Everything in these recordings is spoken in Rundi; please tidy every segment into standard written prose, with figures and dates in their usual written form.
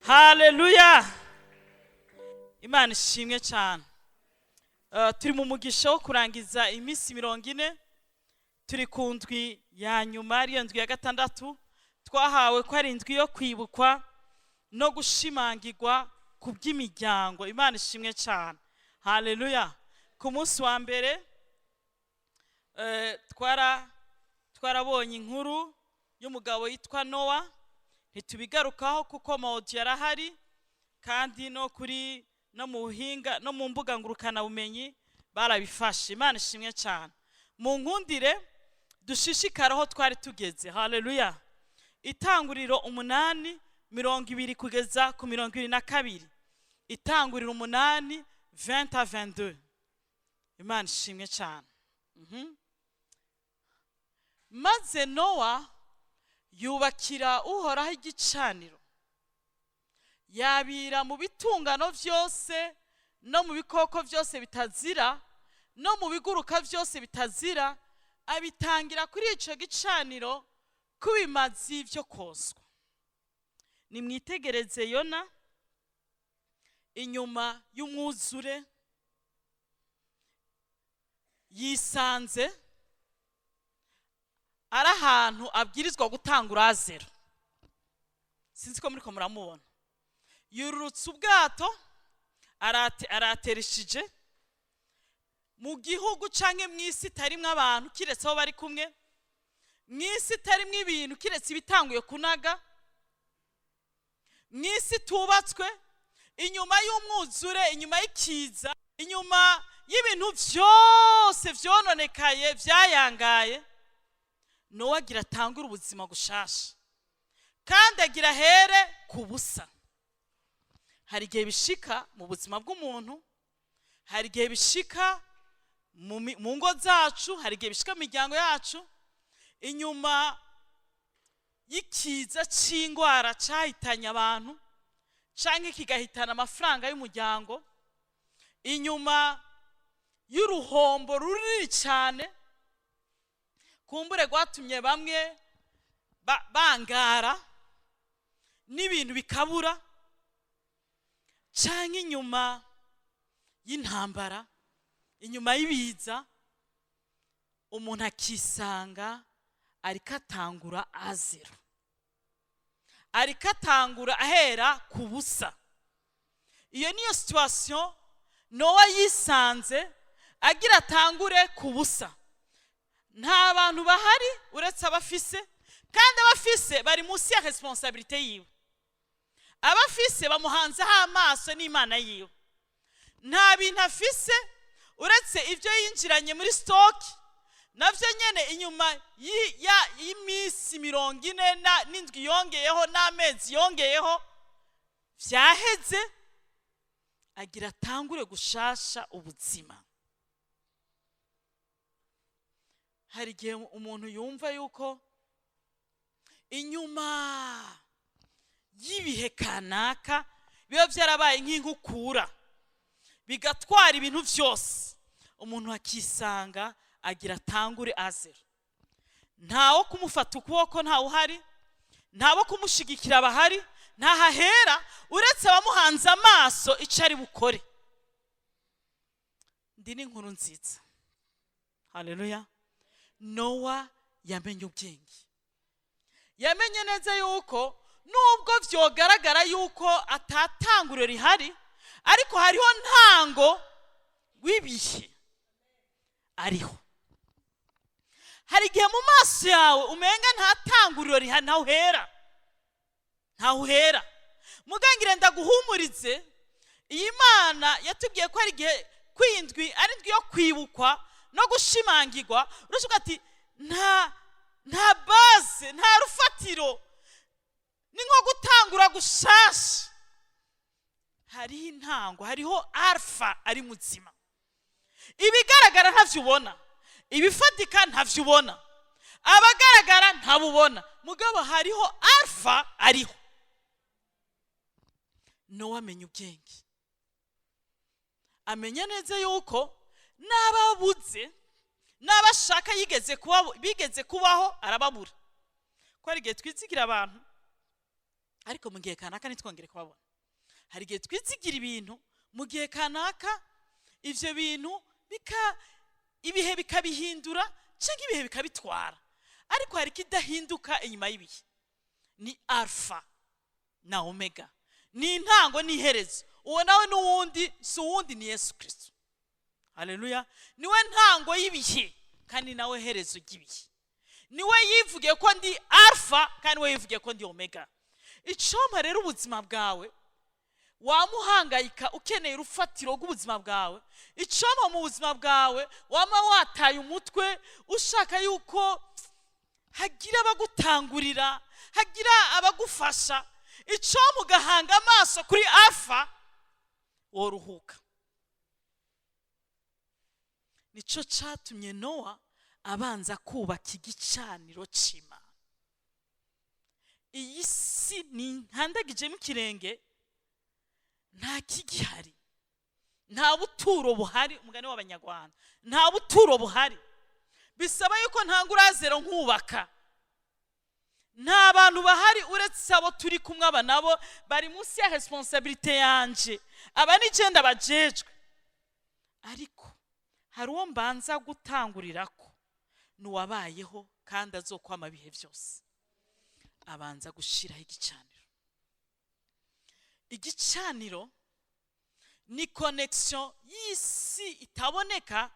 Haleluya, Imana ishimwe cyane. Turi mu mugisha wo kurangiza iminsi 40. Turi ku ndwi ya nyuma, ariyo ndwi ya gatandatu twahawe ko ari indwi yo kwibukwa no gushimangirwa ku by'imiryango. Imana ishimwe cyane, haleluya. Ku munsi wa mbere twarabonye inkuru y'umugabo yitwa Nowa. Ntitubigarukaho kuko ma audio yarahari, kandi no kuri no mu buhinga no mu mbuga ngurukanabumenyi barabifashe. Imana ishimwe cyane. Mu nkundire dushishikare aho twari tugeze. Haleluya. Itanguriro 8, 20 kugeza ku 22. Itanguriro 8, 20 à 22. Imana ishimwe cyane. Maze Nowa yubakira Uhoraho igicaniro, yabira mu bitungano byose no mu bikoko byose bitazira no mu biguruka byose bitazira, abitangira kuri icyo gicaniro kubimazi byo koswa. Nimwitegereze Yona inyuma y'umwuzure yisanze ari ahantu abwirizwa gutanga urazero. Sinzi ko muriko muramubona. Yururutse ubwato, araterishije mu gihugu canke mu isi itarimwo abantu kiretse abo bari kumwe, mu isi itarimwo ibintu kiretse ibitanguye kunaga, mu isi itubatswe, inyuma y'umwuzure, inyuma y'ikiza, inyuma y'ibintu vyose vyononekaye, vyayangaye. Nowa agira atangure ubuzima gushasha, kandi agira ahere ku busa. Hari igihe bishika mu buzima bw'umuntu, hari igihe bishika mu ngo zacu, hari igihe bishika mu miryango yacu, inyuma y'ikiza c'indwara cahitanye abantu canke kigahitana amafaranga y'umuryango, inyuma y'uruhombo runini cyane kumbure rwatumye bamwe bangara n'ibintu bikabura, canke inyuma y'intambara, inyuma y'ibiza, umuntu akisanga ariko atangura à zéro, ariko atangura ahera ku busa. Iyo niyo situation Nowa yisanze, agira atangure ku busa. Nta bantu bahari uretse abafise, kandi abafise bari munsi ya responsabilité yiwe. Abafise bamuhanzeho amaso n'Imana yiwe. Nta bintu afise uretse ibyo yinjiranye muri stock, nabyo nyene inyuma y'iminsi 47 yongeyeho n'amezi yongeyeho vyaheze. Agira atangure gushasha ubuzima. Hari igihe umuntu yumva yuko inyuma y'ibihe kanaka biba byarabaye nk'inkukura, bigatwara ibintu byose, umuntu akisanga agira atangure à zéro. Ntawo kumufata ukuboko, ntawe uhari, ntabo kumushigikira bahari, ntahahera uretse abamuhanze amaso icyo ari bukore. Ndi n'inkuru nziza, haleluya. Nowa yamenye ubwenge, yamenye neza yuko nubwo byogaragara yuko atatanguriro rihari, ariko hariho ntango w'ibihe ariho. Hari igihe mu maso yawe umenga nta tanguriro rihari, ntaho uhera, ntaho uhera. Mugangire ndaguhumurize, iyi Mana yatubwiye ko hari igihe kwindwi ari indwi yo kwibukwa no gushimangirwa. Urashobora ati nta base, nta rufatiro, ni nko gutangura gushasha. Hariho intango, hariho Alpha ari muzima. Ibigaragara ntavyo ubona, ibifatika ntavyo ubona, abagaragara ntabubona, mugabo hariho Alpha ariho. Nowa amenya ubwenge, amenya neza yuko n'ababuze n'abashaka yigeze kuba, bigeze kubaho, arababura. Ko hari igihe twizigira abantu. Ariko mu gihe kanaka ntitwongere kubabona. Hari igihe twizigira ibintu, mu gihe kanaka ivyo bintu bika ibihe bikabihindura cyangwa ibihe bikabitwara. Ariko hari ikidahinduka inyuma y'ibihe, ni Alpha na Omega, ni intango n'iherezo. Uwo nawe n'uwundi si uwundi, ni Yesu Kirisito. Haleluya! Niwe ntango y'ibihe kandi nawe herezo ry'ibihe. Niwe yivugiye ko ndi Alpha, kandi we yivugiye ko ndi Omega. Icompa rero ubuzima bwawe wamuhangayika, ukeneye urufatiro rw'ubuzima bwawe, icompa mu buzima bwawe wama wataye umutwe, ushaka yuko hagira abagutangurira, hagira abagufasha, icompa ugahanga amaso kuri Alpha, woruhuka. Nicyo cyatumye Nowa abanza kubaka igicaniro cy'Imana. Iyi si ni nkandagijemo ikirenge, nta kigihari, nta buturo buhari. Umugani w'Abanyarwanda, nta buturo buhari. Bisaba yuko ntangura zero nkubaka. Nta bantu bahari uretse abo turi kumwe. Aba nabo bari munsi ya responsabilité yanje, aba n'igenda bajejwe. Ariko hari uwo mbanza gutangurira ko n'uwabayeho kandi azokwama ibihe byose. Abanza gushyiraho igicaniro. Igicaniro ni connexion y'isi itaboneka,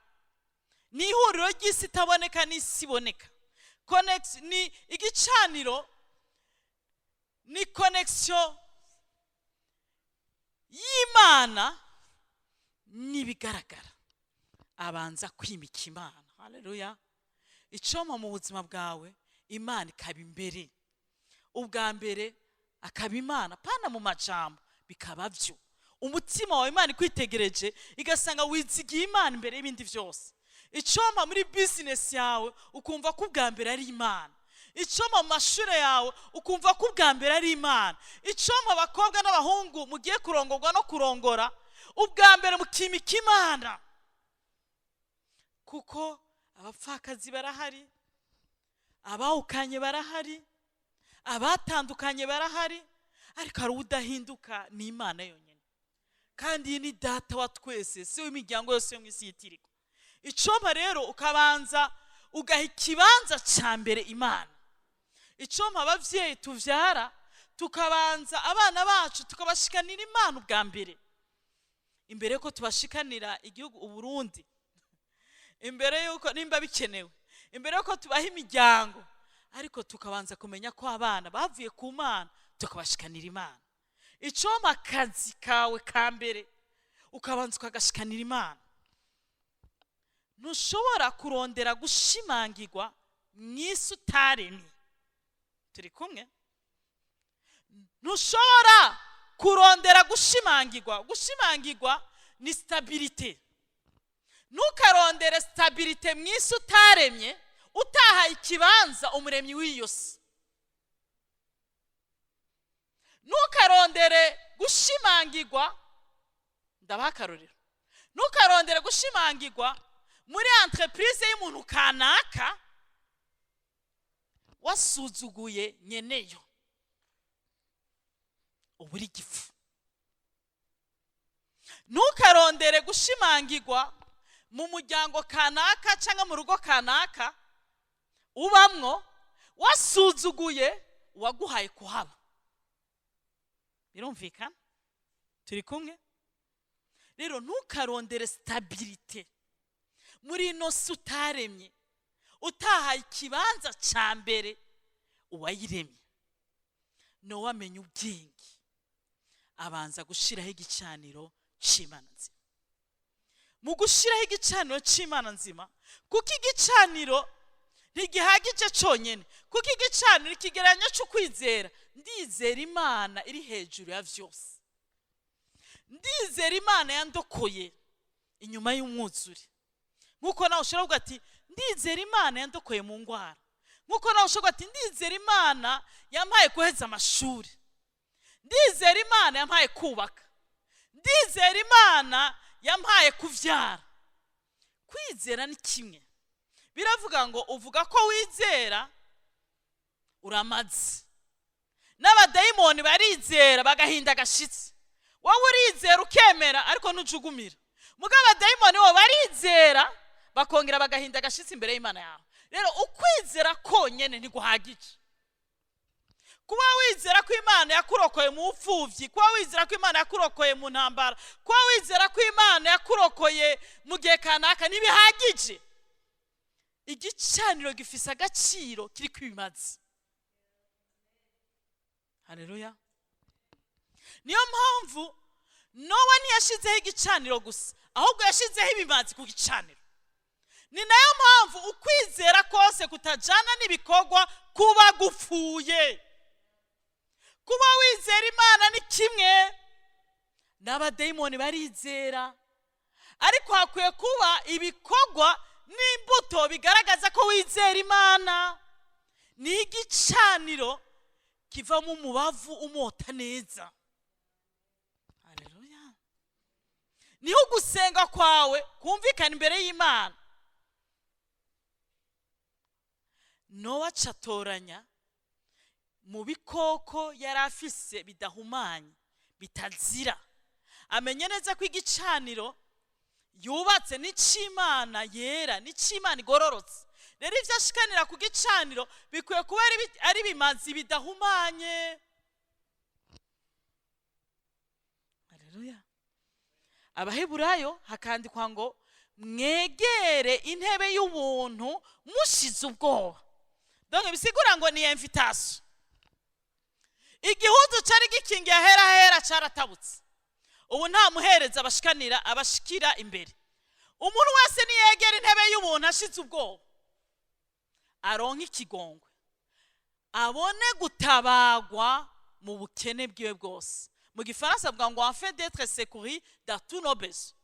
ni ihuriro ry'isi itaboneka n'isi iboneka. Ni igicaniro, ni connexion y'Imana n'ibigaragara. Abanza kwimika Imana. Haleluya! Icoma mu buzima bwawe Imana ikaba imbere, ubwa mbere akaba Imana, pana mu majambo, bikaba byo umutima wawe. Imana ikwitegereje igasanga wizigiye Imana imbere y'ibindi byose. Icoma muri bizinesi yawe ukumva ko ubwa mbere ari Imana. Icoma mu mashuri yawe ukumva ko ubwa mbere ari Imana. Icoma abakobwa n'abahungu mugiye kurongorwa no kurongora, ubwa mbere mukimika Imana, kuko abapfakazi barahari, abawukanye barahari, abatandukanye barahari, ariko hari udahinduka, ni Imana yonyine. Kandi iyi ni Data wa twese, si w'imiryango yose yo mu isi yitirirwa. Icompa rero ukabanza ugaha ikibanza cya mbere Imana. Icompa ababyeyi tubyara tukabanza abana bacu tukabashikanira Imana ubwa mbere, imbere yuko tubashikanira igihugu Uburundi, imbere yuko nimba bikenewe, imbere yuko tubaha imiryango. Ariko tukabanza kumenya ko abana bavuye ku Mana, tukabashikanira Imana. Icompa akazi kawe ka mbere ukabanza ukagashikanira Imana. Ntushobora kurondera gushimangirwa mu isi utaremye. Turi kumwe? Ntushobora kurondera gushimangirwa. Gushimangirwa ni stabilité. Ntukarondere stabilité mu isi utaremye, utahaye ikibanza Umuremyi w'iyo si. Ntukarondere gushimangirwa. Ndabaha akarorero: ntukarondere gushimangirwa muri entreprise y'umuntu kanaka wasuzuguye nyeneyo. Uba uri igifu. Ntukarondere gushimangirwa mu muryango kanaka cyangwa mu rugo kanaka ubamwo wasuzuguye uwaguhaye kuhaba. Birumvikana? Turi kumwe? Rero ntukarondere stabilité muri ino si utaremye, utahaye ikibanza cya mbere uwayiremye. Nowa amenya ubwenge, abanza gushyiraho igicaniro cy'Imana nzima. Mu gushyiraho igicaniro cy'Imana nzima, kuko igicaniro ntigihagije cyonyine, kuko igicaniro ikigereranyo cy'ukwizera. Ndizera Imana iri hejuru ya byose, ndizera Imana yandokoye inyuma y'umwuzure. Nk'uko nawe ushobora kuvuga ati: "Ndizera Imana yandokoye mu ndwara." Nk'uko nawe ushobora kuvuga ati: "Ndizera Imana yampaye guheza amashuri, ndizera Imana yampaye kubaka, ndizera Imana yampaye kubyara." Kwizera ni kimwe. Biravuga ngo uvuga ko wizera, uramaze. N'abadayimoni barizera bagahinda agashitsi. Wowe urizera ukemera, ariko ntujugumira. Mugabo abadayimoni bo barizera bakongera bagahinda agashitsi imbere y'Imana yawe. Rero ukwizera konyene ntiguhagije. Kuba wizera ko Imana yakurokoye mu bupfubyi, kuba wizera ko Imana yakurokoye mu ntambara, kuba wizera ko Imana yakurokoye mu gihe kanaka, ntibihagije. Igicaniro gifise agaciro kiri kwibimazi. Haleluya! Niyo mpamvu Nowa ntiyashyizeho igicaniro gusa, ahubwo yashyizeho ibimazi ku gicaniro. Ni nayo mpamvu ukwizera kose kutajyana n'ibikorwa kuba gupfuye. Kuba wizera Imana ni kimwe, n'abadayimoni barizera, ariko hakwiye kuba ibikorwa n'imbuto bigaragaza ko wizera Imana. Ni igicaniro kivamo umubavu umota neza. Haleluya! Niho ugusenga kwawe kumvikana imbere y'Imana. Nowa acatoranya mu bikoko yari afise bidahumanye, bitazira. Amenye neza ko igicaniro yubatse n'ic'Imana yera, n'ic'Imana igororotse. Rero ibyo ashikanira ku gicaniro bikwiye kuba ari bimazi bidahumanye. Haleluya! Abaheburayo hakandikwa ngo: "Mwegere intebe y'ubuntu mushize ubwoba." Donc bisigura ngo ni invitation. Igihuzu cyari gikingiye ahera hera cyaratabutse. Ubu nta muhereza abashikanira abashikira imbere. Umuntu wese niyegera intebe y'ubuntu ashize ubwoba, aronke ikigongwe, abone gutabagwa mu bukene bwiwe bwose. Mu Gifaransa avuga ngo "afin d'être secouru dans tous nos besoins".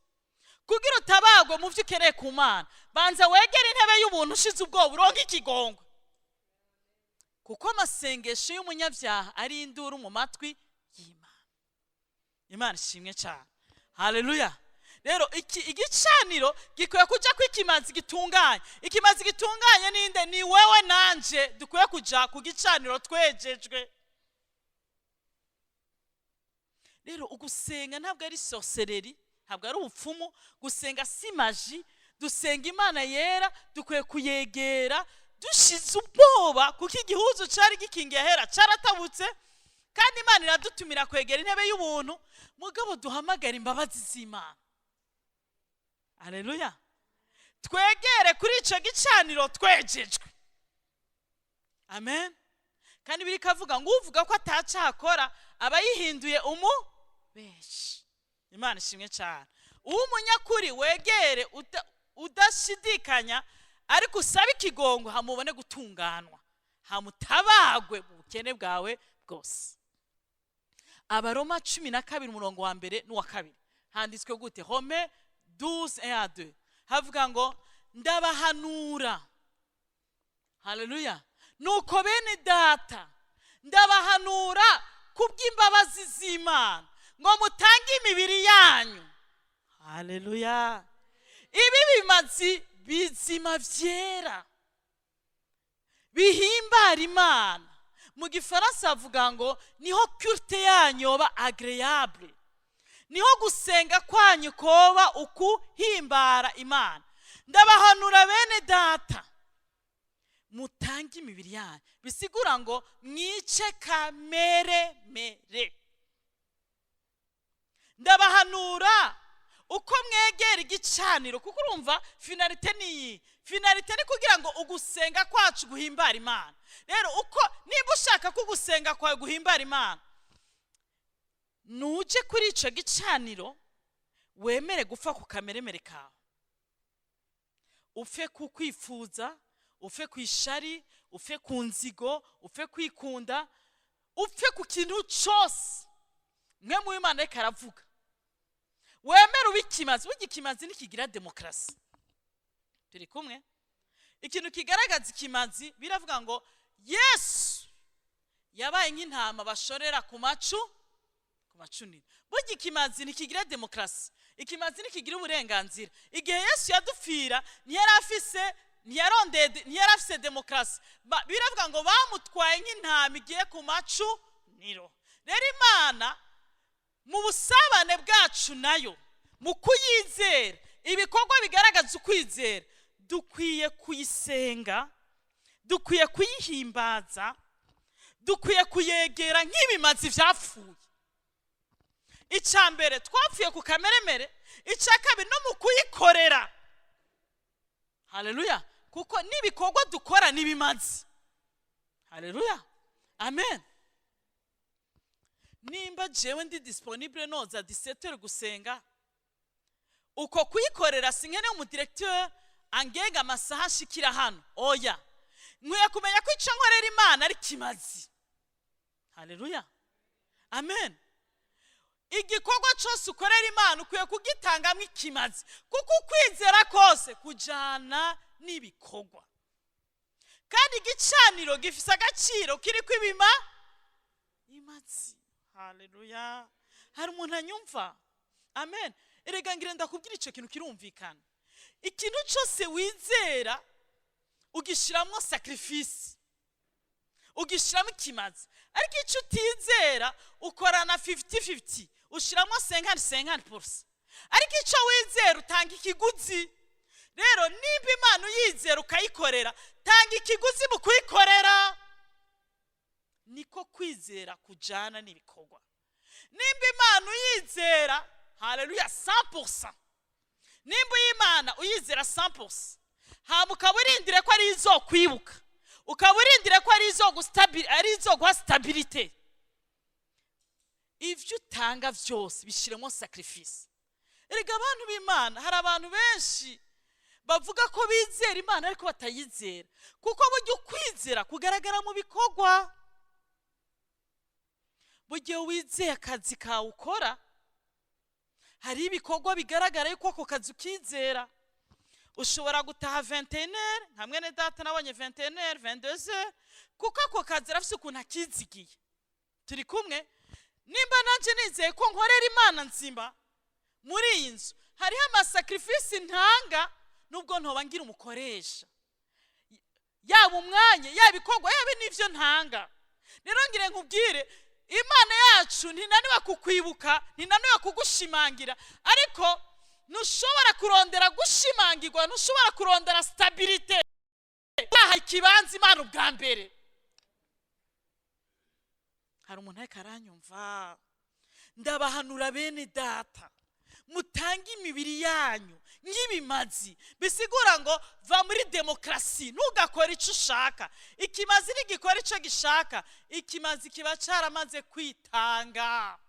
Kugira utabagwe mu byo ukeneye ku Mana, banza wegere intebe y'ubuntu ushize ubwoba, uronke ikigongwe, kuko amasengesho y'umunyabyaha ari induru mu matwi y'Imana. Imana ishimwe cyane. Haleluya! Rero iki igicaniro gikwiye kuja ko ikimazi gitunganye. Ikimazi gitunganye ninde? Ni wewe nanje. Dukwiye kuja ku gicaniro twejejwe. Rero ugusenga ntabwo ari sorcellerie, ntabwo ari ubupfumu. Gusenga si magie. Dusenga Imana yera, dukwiye kuyegera dushize ubwoba, kuko igihuzu cyari gikingiye ahera cyaratabutse, kandi Imana iradutumira kwegera intebe y'ubuntu. Mugabo duhamagara imbabazi z'Imana. Aleluya! Twegere kuri icyo gicaniro twejejwe. Amen. Kandi biri kavuga ngo uvuga ko atacakora aba yihinduye umubeshi. Imana ishimwe cyane. Uw'umunyakuri wegere udashidikanya, ariko usabe ikigongo, hamubone gutunganwa, hamutabagwe mu bukene bwawe bwose. Abaroma 12, umurongo wa mbere n'uwa kabiri, handitswe gute? Romains 12, 1 à 2, havuga ngo: "Ndabahanura." Haleluya! "Nuko bene data, ndabahanura kubw'imbabazi z'Imana ngo mutange imibiri yanyu." Haleluya! "Ibi bimazi bizima, byera, bihimbara Imana." Mu Gifaransa bavuga ngo niho culte yanyu yoba agréable, niho gusenga kwanyu koba ukuhimbara Imana. "Ndabahanura bene data, mutange imibiri yanyu." Bisigura ngo mwice kamere mere. Ndabahanura uko mwegera igicaniro, kuko urumva finalité ni iyi. Finalité ni kugira ngo ugusenga kwacu guhimbara Imana. Rero uko niba ushaka ko ugusenga kwawe guhimbara Imana, nuje kuri icyo gicaniro wemere gupfa ku kameremere kawe, upfe ku kwifuza, upfe ku ishari, upfe ku nzigo, upfe kwikunda, upfe ku kintu cyose. Mwe mu Imana ariko aravuga, wemere ube ikimazi. Burya ikimazi ntikigira demokarasi. Turi kumwe? Ikintu kigaragaza ikimazi, biravuga ngo Yesu yabaye nk'intama bashorera ku macuniro. Burya ikimazi ntikigira demokarasi, ikimazi ntikigira uburenganzira. Igihe Yesu yadupfira, ntiyari afise, ntiyarondeye, ntiyari afise demokarasi. Biravuga ngo bamutwaye nk'intama igiye ku macu. Gicaniro. Rero Imana, mu busabane bwacu nayo, mu kuyizera, ibikorwa bigaragaza ukwizera, dukwiye kuyisenga, dukwiye kuyihimbaza, dukwiye kuyegera nk'ibimazi byapfuye. Icya mbere, twapfuye ku kameremere. Icya kabiri, no mu kuyikorera. Haleluya! Kuko n'ibikorwa dukora n'ibimazi. Haleluya, amen. Nimba jewe ndi disponible, noza 17 gusenga, uko kuyikorera, sinkeneye umudirecteur angenga amasaha ashikira hano. Oya, nkwiye kumenya ko icyo nkorera Imana ari kimazi. Haleluya, amen. Igikorwa cyose ukorera Imana ukwiye kugitangamo ikimazi, kuko ukwizera kose kujyana n'ibikorwa, kandi igicaniro gifite agaciro kiri kwibima imazi. Haleluya! Hari umuntu anyumva? Amen. Erega ngira ndakubwira, icyo kintu kirumvikana. Ikintu cyose wizera ugishyiramo sacrifice, ugishyiramo ikimazi, ariko icyo utizera ukorana 50-50, ushyiramo 50-50%, ariko icyo wizera utanga ikiguzi. Rero nimba Imana uyizera ukayikorera, tanga ikiguzi mu kuyikorera. Niko kwizera kujyana n'ibikorwa. Nimba Imana uyizera, haleluya, 100%, nimba uyimana uyizera 100%, hama ukaba urindire ko ari izokwibuka, ukaba urindire ko ari izoguha stabilité, ibyo utanga byose bishyiremo sacrifice. Erega abantu b'Imana, hari abantu benshi bavuga ko bizera Imana ariko batayizera, kuko burya ukwizera kugaragara mu bikorwa. Burya wizeye akazi kawe ukora, hari ibikorwa bigaragara yuko ako kazi ukizera. Ushobora gutaha 21, nka mwene data nabonye 21, 22, kuko ako kazi arafise ukuntu akizigiye. Turi kumwe? Nimba nanjye nizeye ko nkorera Imana nzima muri iyi nzu, hariho amasacrifice ntanga, nubwo ntoba ngira umukoresha, yaba umwanya, yaba ibikorwa, yaba n'ibyo ntanga. Rero ngire nkubwire, Imana yacu ntinaniwe kukwibuka, ntinaniwe kugushimangira, ariko ntushobora kurondera gushimangirwa, ntushobora kurondera stabilité waha ikibanza Imana ubwa mbere. Hari umuntu ariko aranyumva? Ndabahanura, bene data, mutange imibiri yanyu nk'ibimazi. Bisigura ngo va muri demokarasi, ntugakore icyo ushaka. Ikimazi ntigikora icyo gishaka, ikimazi kiba cyaramaze kwitanga.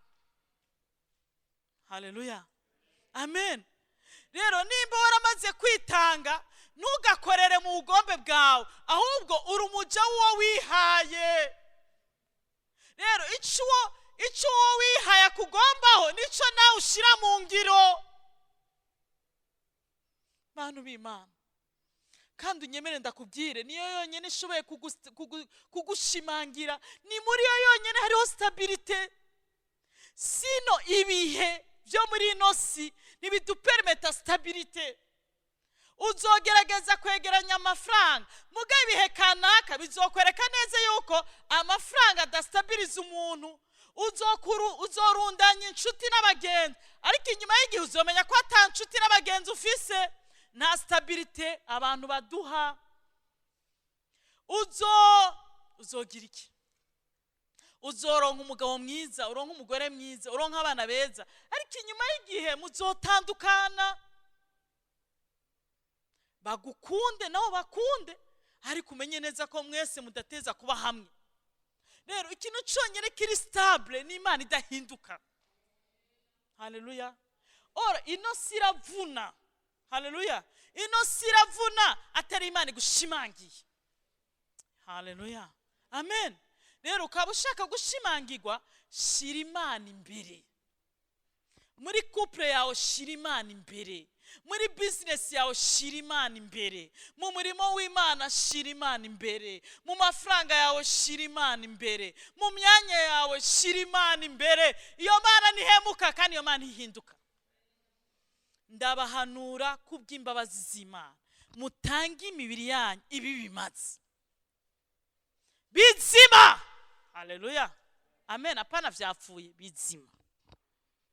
Haleluya, amen. Rero nimba waramaze kwitanga, ntugakorere mu bugombe bwawe, ahubwo uri umuja w'uwo wihaye. Rero icyo uwo wihaye akugombaho, nicyo nawe ushyira mu ngiro. Bantu b'Imana, kandi unyemere ndakubwire, niyo yonyine ishoboye kugushimangira, ni muri yo yonyine hariho stabilité. Sinon ibihe byo muri ino si ntibidupermeta stabilité. Uzogerageza kwegeranya amafaranga, muga ibihe kanaka bizokwereka neza yuko amafaranga adastabiriza umuntu. Uzorundanya inshuti n'abagenzi, ariko inyuma y'igihe uzomenya ko ata nshuti n'abagenzi ufise. Nta stabilité abantu baduha. Uzogira iki? Uzoronka umugabo mwiza, uronka umugore mwiza, uronka abana beza, ariko inyuma y'igihe muzotandukana. Bagukunde nabo bakunde, ariko umenye neza ko mwese mudateza kuba hamwe. Rero ikintu cyonyine kiri stable ni Imana idahinduka. Haleluya! Ora ino si iravuna. Haleluya! Ino si iravuna atari Imana igushimangiye. Haleluya, amen. Rero ukaba ushaka gushimangirwa, shira Imana imbere muri couple yawe, shira Imana imbere muri business yawe, shira Imana imbere mu murimo w'Imana, shira Imana imbere mu mafaranga yawe, shira Imana imbere mu myanya yawe, shira Imana imbere. Iyo Mana ntihemuka, kandi iyo Mana ntihinduka. Ndabahanura kubw'imbabazi z'Imana, mutange imibiri yanyu ibi bimaze bizima. Haleluya! Amen. Apana vyapfuye, bizima.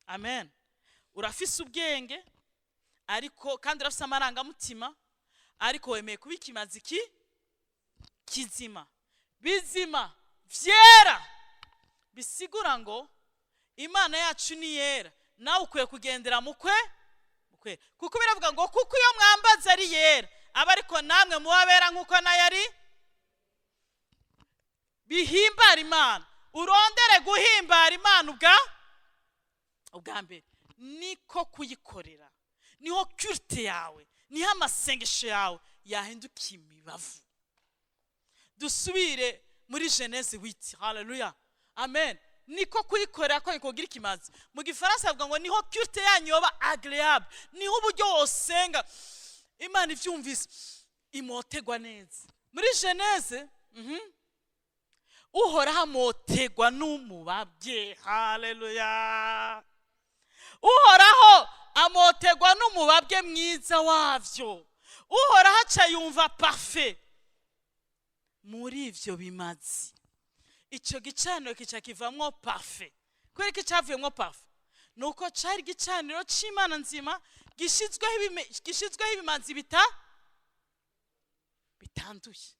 Amen. Urafise ubwenge, ariko kandi urafise amarangamutima, ariko wemeye kuba ikimazi ki kizima, bizima, vyera. Bisigura ngo Imana yacu ni yera, nawe ukwiye kugendera mu kwera, kuko biravuga ngo kuko iyo mwambaza ari yera, aba ariko namwe muba bera nk'uko nayo ari. Bihimbara Imana, urondere guhimbara Imana ubwa mbere, niko kuyikorera, niho culte yawe, niho amasengesho yawe yahinduka imibavu. Dusubire muri Genèse 8. Haleluya, amen. Niko kuyikorera ko kugira ikimazi. Mu Gifaransa bavuga ngo niho culte yanyu yoba agréable, niho uburyo wosenga Imana ivyumvise, imotegwa neza. Muri Genèse, Uhoraho amotegwa n'umubabye. Haleluya! Uhoraho amotegwa n'umubabwe mwiza wavyo. Uhoraho aca yumva parfum muri ivyo bimazi. Ico gicaniro kica kivamwo parfum. Kubera ko cavuyemwo parfum, nuko cari igicaniro c'Imana nzima gishizweho ibimazi bitanduye.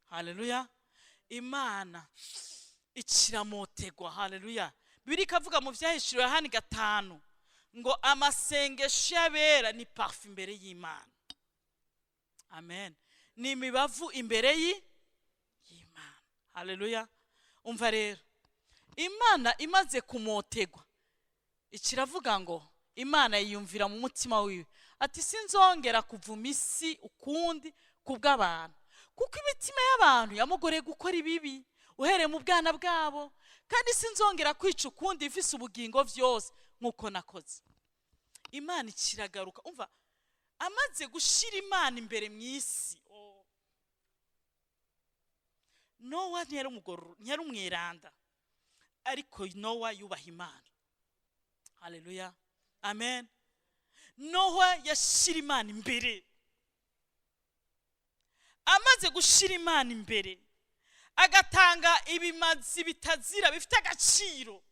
Haleluya! Imana ikiramotegwa. Haleluya! Bibiri ikavuga mu Vyahishuriwe Yohani 5 ngo amasengesho y'abera ni parfum imbere y'Imana. Amen. Ni imibavu imbere y'Imana. Haleluya! Umva rero, Imana imaze kumotegwa, ikiravuga ngo Imana yiyumvira mu mutima wiwe ati: "Sinzongera kuvuma isi ukundi kubw'abantu, kuko imitima y'abantu yamugoreye gukora ibibi uhereye mu bwana bwabo, kandi sinzongera kwica ukundi ifise ubugingo byose nk'uko nakoze." Imana ikiragaruka. Umva, amaze gushira Imana imbere mu isi, oh. Nowa ntiyari umugororo, ntiyari umweranda, ariko Nowa yubaha Imana. Haleluya, amen. Nowa yashira Imana imbere. Amaze gushira Imana imbere, agatanga ibimazi bitazira, bifite agaciro,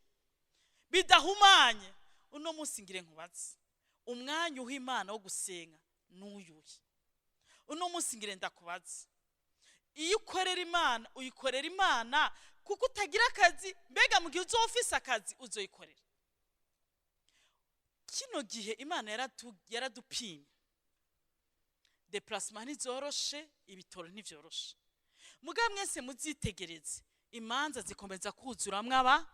bidahumanye. Uno munsi ngire nkubaze: umwanya uha Imana wo gusenga n'uyuhe? Uno munsi ngire ndakubaze: iyo ukorera Imana, uyikorera Imana kuko utagira akazi? Mbega mu gihe uzoba ufise akazi, uzoyikorera? Kino gihe Imana yaradupimye. Déplacement ntizoroshe, ibitoro ntivyoroshe. Mugabo mwese muzitegereze, imanza zikomeza kuzura mw'abantu,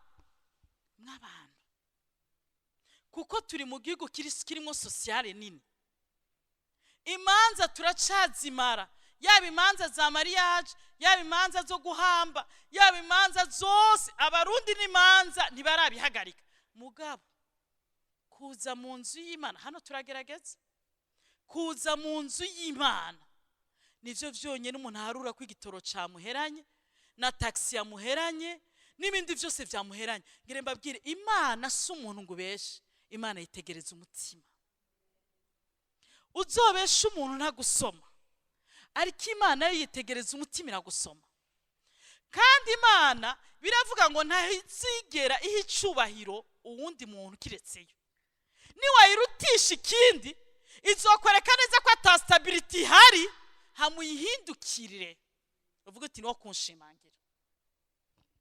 kuko turi mu gihugu kirimo sociale nini. Imanza turacazimara, yaba imanza za mariage, yaba imanza zo guhamba, yaba imanza zose. Abarundi n'imanza ntibarabihagarika. Mugabo kuza mu nzu y'Imana, hano turagerageza kuza mu nzu y'Imana, nivyo vyonyine umuntu aharura ko igitoro camuheranye, na taxi yamuheranye, n'ibindi byose byamuheranye. Ngire mbabwire, Imana si umuntu ngo ubeshe. Imana yitegereza umutima. Uzobesha umuntu ntagusoma, ariko Imana yo yitegereza umutima, iragusoma. Kandi Imana biravuga ngo ntazigera iha icubahiro uwundi muntu kiretseyo. Niwayirutisha ikindi, izokwereka neza ko ata stabilité ihari, hamuyihindukirire, uvuga uti: "Niwo kunshimangira."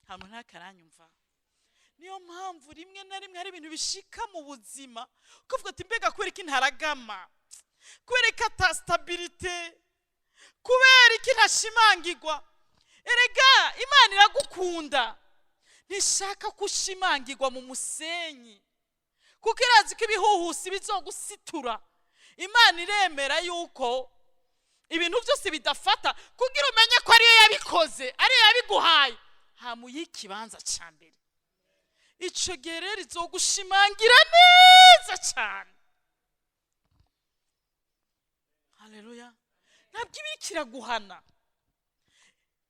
Nta muntu ntakaranyumva. Niyo mpamvu rimwe na rimwe hari ibintu bishika mu buzima, ukavuga ati: "Mbega kubera iki ntaragama? Kubera iki ata stabilité? Kubera iki ntashimangirwa?" Erega Imana iragukunda, ntishaka ko ushimangirwa mu musenyi, kuko irazi ko ibihuhusi bizogusitura. Imana iremera yuko ibintu byose bidafata kugira umenye ko ariyo yabikoze, ariyo yabiguhaye, hamuye ikibanza cya mbere. Icyo gihe rero izogushimangira neza cyane. Haleluya! Ntabwo iba iriko iraguhana.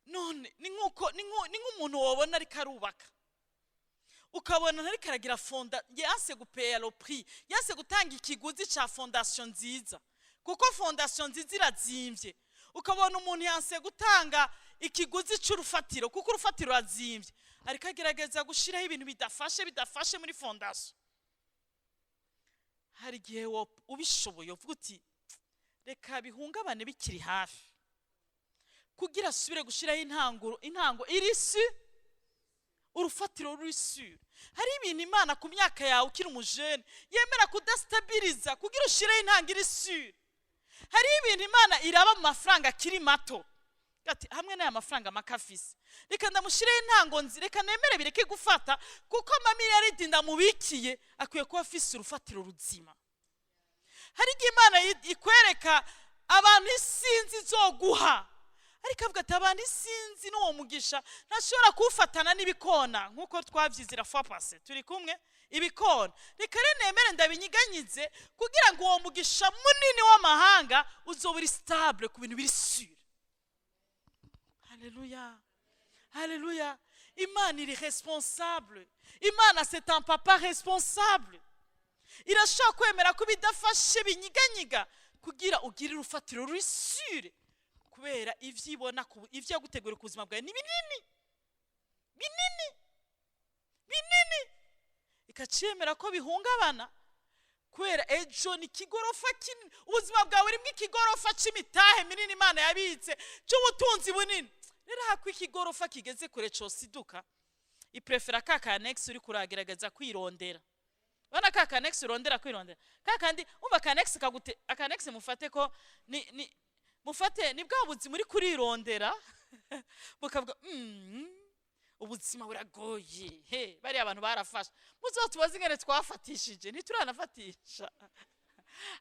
None ni nk'uko ni nk'umuntu wabona ariko arubaka, ukabona ntariko aragira fondation, yanse gupeya le prix, yanse gutanga ikiguzi ca fondation nziza, kuko fondation nziza irazimvye. Ukabona umuntu yanse gutanga ikiguzi c'urufatiro, kuko urufatiro rurazimvye. Ariko agerageza gushyiraho ibintu bidafashe muri fondation. Hari igihe ubishoboye uvuga uti: "Reka bihungabane bikiri hafi," kugira asubire gushyiraho intango iri sûre, urufatiro ruri sûre. Hari ibintu Imana ku myaka yawe ukiri umujene yemera kudasitabiriza kugira ushireho intango iri sûre. Hariho ibintu Imana iraba mu mafaranga akiri mato, ati: "Hamwe n'aya mafaranga make afise, reka ndamushireho intango nzi, reka nemere bireke gufata, kuko amamiliyaridi ndamubikiye akwiye kuba afise urufatiro ruzima." Hari igihe Imana ikwereka abantu isinzi izoguha, ariko avuga ati: "Abantu isinzi n'uwo mugisha ntashobora kuwufatana n'ibikona," nk'uko twabyizira fois passée turi kumwe. Ibikona, reka rero nemere ndabinyiganyize kugira ngo uwo mugisha munini w'amahanga uzoba uri stable ku bintu biri sûre. Haleluya, haleluya! Imana iri responsable. Imana, c'est un papa responsable. Irashobora kwemera ko ibidafashe binyiganyiga kugira ugire urufatiro ruri sûre, kubera ivyo ibona ivyo yagutegura ku buzima bwawe ni binini, binini, binini. Ikacemera ko bihungabana kubera ejo ni ikigorofa kinini. Ubuzima bwawe burimo ikigorofa c'imitahe minini Imana yabitse, c'ubutunzi bunini. Rero hako ikigorofa kigeze kure cosiduka, iprefera ka ka annexe uri kuragerageza kwirondera. Ubona ka ka annexe urondera kwirondera, ka kandi umva ka annexe kagute, aka annexe mufate ko ni mufate ni bwa buzima uri kurirondera, bukavuga: ubuzima buragoye." He, bariya abantu barafashe, muzotubaze ingene twafatishije, ntituranafatisha.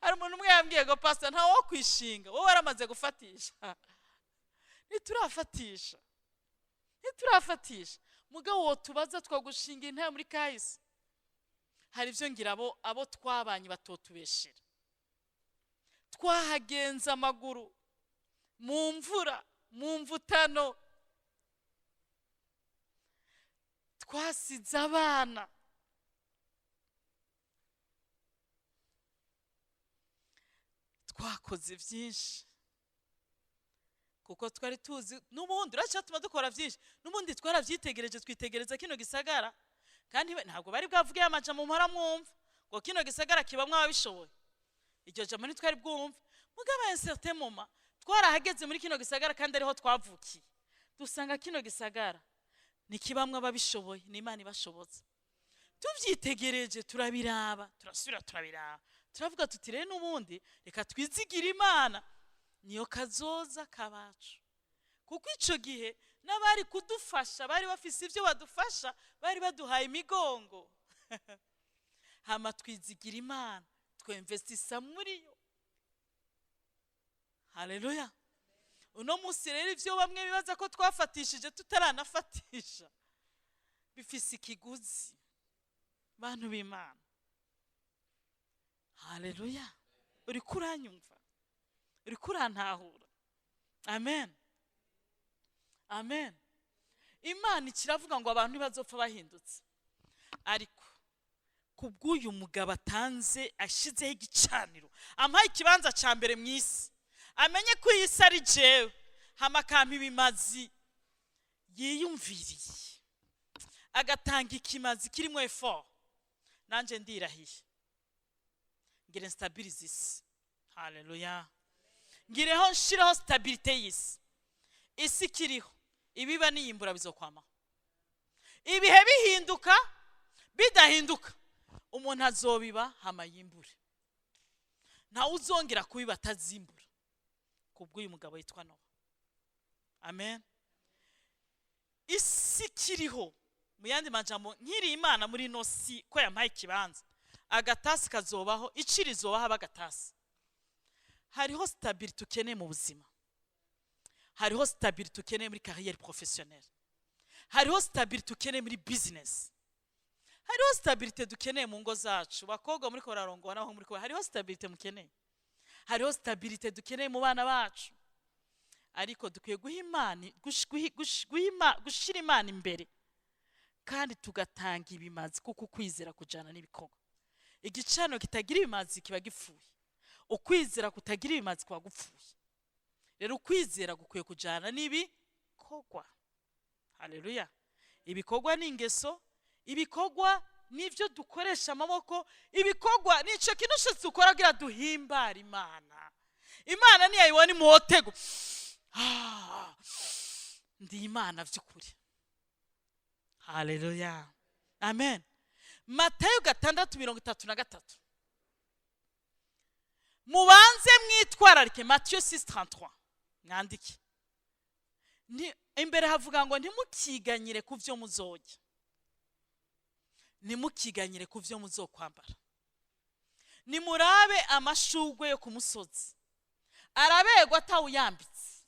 Hari umuntu umwe yambwiye ngo: "Pastor, ntawe wo kwishinga, wowe waramaze gufatisha." Ntiturafatisha, ntiturafatisha. Mugabo wotubaza twagushinga intare muri kahise. Hari ibyo ngira abo twabanye batotubeshera. Twahagenza amaguru mu mvura, mu mvutano, twasize abana, twakoze byinshi kuko twari tuzi n'ubundi uracyatuma dukora byinshi. N'ubundi twarabyitegereje, twitegereza kino gisagara, kandi ntabwo bari bwavuge amajambo muhora mwumva ngo kino gisagara kibamwo ababishoboye. Iryo jambo ntitwari bwumve. Mugabo un certain moment twarahageze muri kino gisagara, kandi ariho twavukiye, dusanga kino gisagara ni kibamwo ababishoboye, ni Imana ibashobotse. Tubyitegereje, turabiraba, turasubira turabiraba, turavuga tuti: "Rero n'ubundi reka twizigire Imana, niyo kazoza kabacu." Kuko icyo gihe n'abari kudufasha bari bafise ibyo badufasha, bari baduhaye imigongo. Hama twizigira Imana, twemvestisa muri yo. Haleluya! Uno munsi rero ibyo bamwe bibaza ko twafatishije tutaranafatisha bifise ikiguzi, bantu b'Imana. Haleluya! Uri kuranyumva? Uri kurantahura? Amen, amen. Imana ikiravuga ngo abantu ntibazopfa bahindutse, ariko kubw'uyu mugabo atanze, ashyizeho igicaniro, amuhaye ikibanza cya mbere mu isi, amenye ko iyi si ari jewe, hama akampa ibimazi yiyumviriye, agatanga ikimazi kirimo effort, nanjye ndirahiye ngire nstabirize isi. Haleluya! Ngireho nshireho stabilité y'isi. Isi ikiriho, ibiba niyimbura bizokwamaho. Ibihe bihinduka bidahinduka, umuntu azobiba hama yimbure. Ntawe uzongera kubiba atazimbura kubw'uyu mugabo yitwa Nowa. Amen. Isi ikiriho, mu yandi majambo, nkiri Imana muri ino si ko yampaye ikibanza, agatasi kazobaho, ici rizobaho aba agatasi. Hariho stabilité ukeneye mu buzima, hariho stabilité ukeneye muri carrière professionnelle, hariho stabilité ukeneye muri business, hariho stabilité dukeneye mu ngo zacu. Bakobwa muri ko bararongora n'aho muri ko, hariho stabilité mukeneye, hariho stabilité dukeneye mu bana bacu. Ariko dukwiye guha Imana, gushira Imana imbere, kandi tugatanga ibimazi, kuko ukwizera kujana n'ibikorwa. Igicaniro kitagira ibimazi kiba gipfuye, ukwizera kutagira ibimazi kuba gupfuye. Rero ukwizera gukwiye kujana n'ibikorwa. Haleluya! Ibikorwa ni ingeso, ibikorwa nibyo dukoresha amaboko, ibikorwa ni icyo kintu cyose dukora kugira duhimbare Imana. Imana ntiyayibona imotego. Ah, ndi Imana by'ukuri. Haleluya, amen. Matayo 6:33: mubanze mwitwararike. Matiyo 6:33, mwandike. Imbere havuga ngo ntimukiganyire ku byo muzojya, ntimukiganyire ku byo muzokwambara. Nimurabe amashugwe yo ku musozi, araberwa atawuyambitse.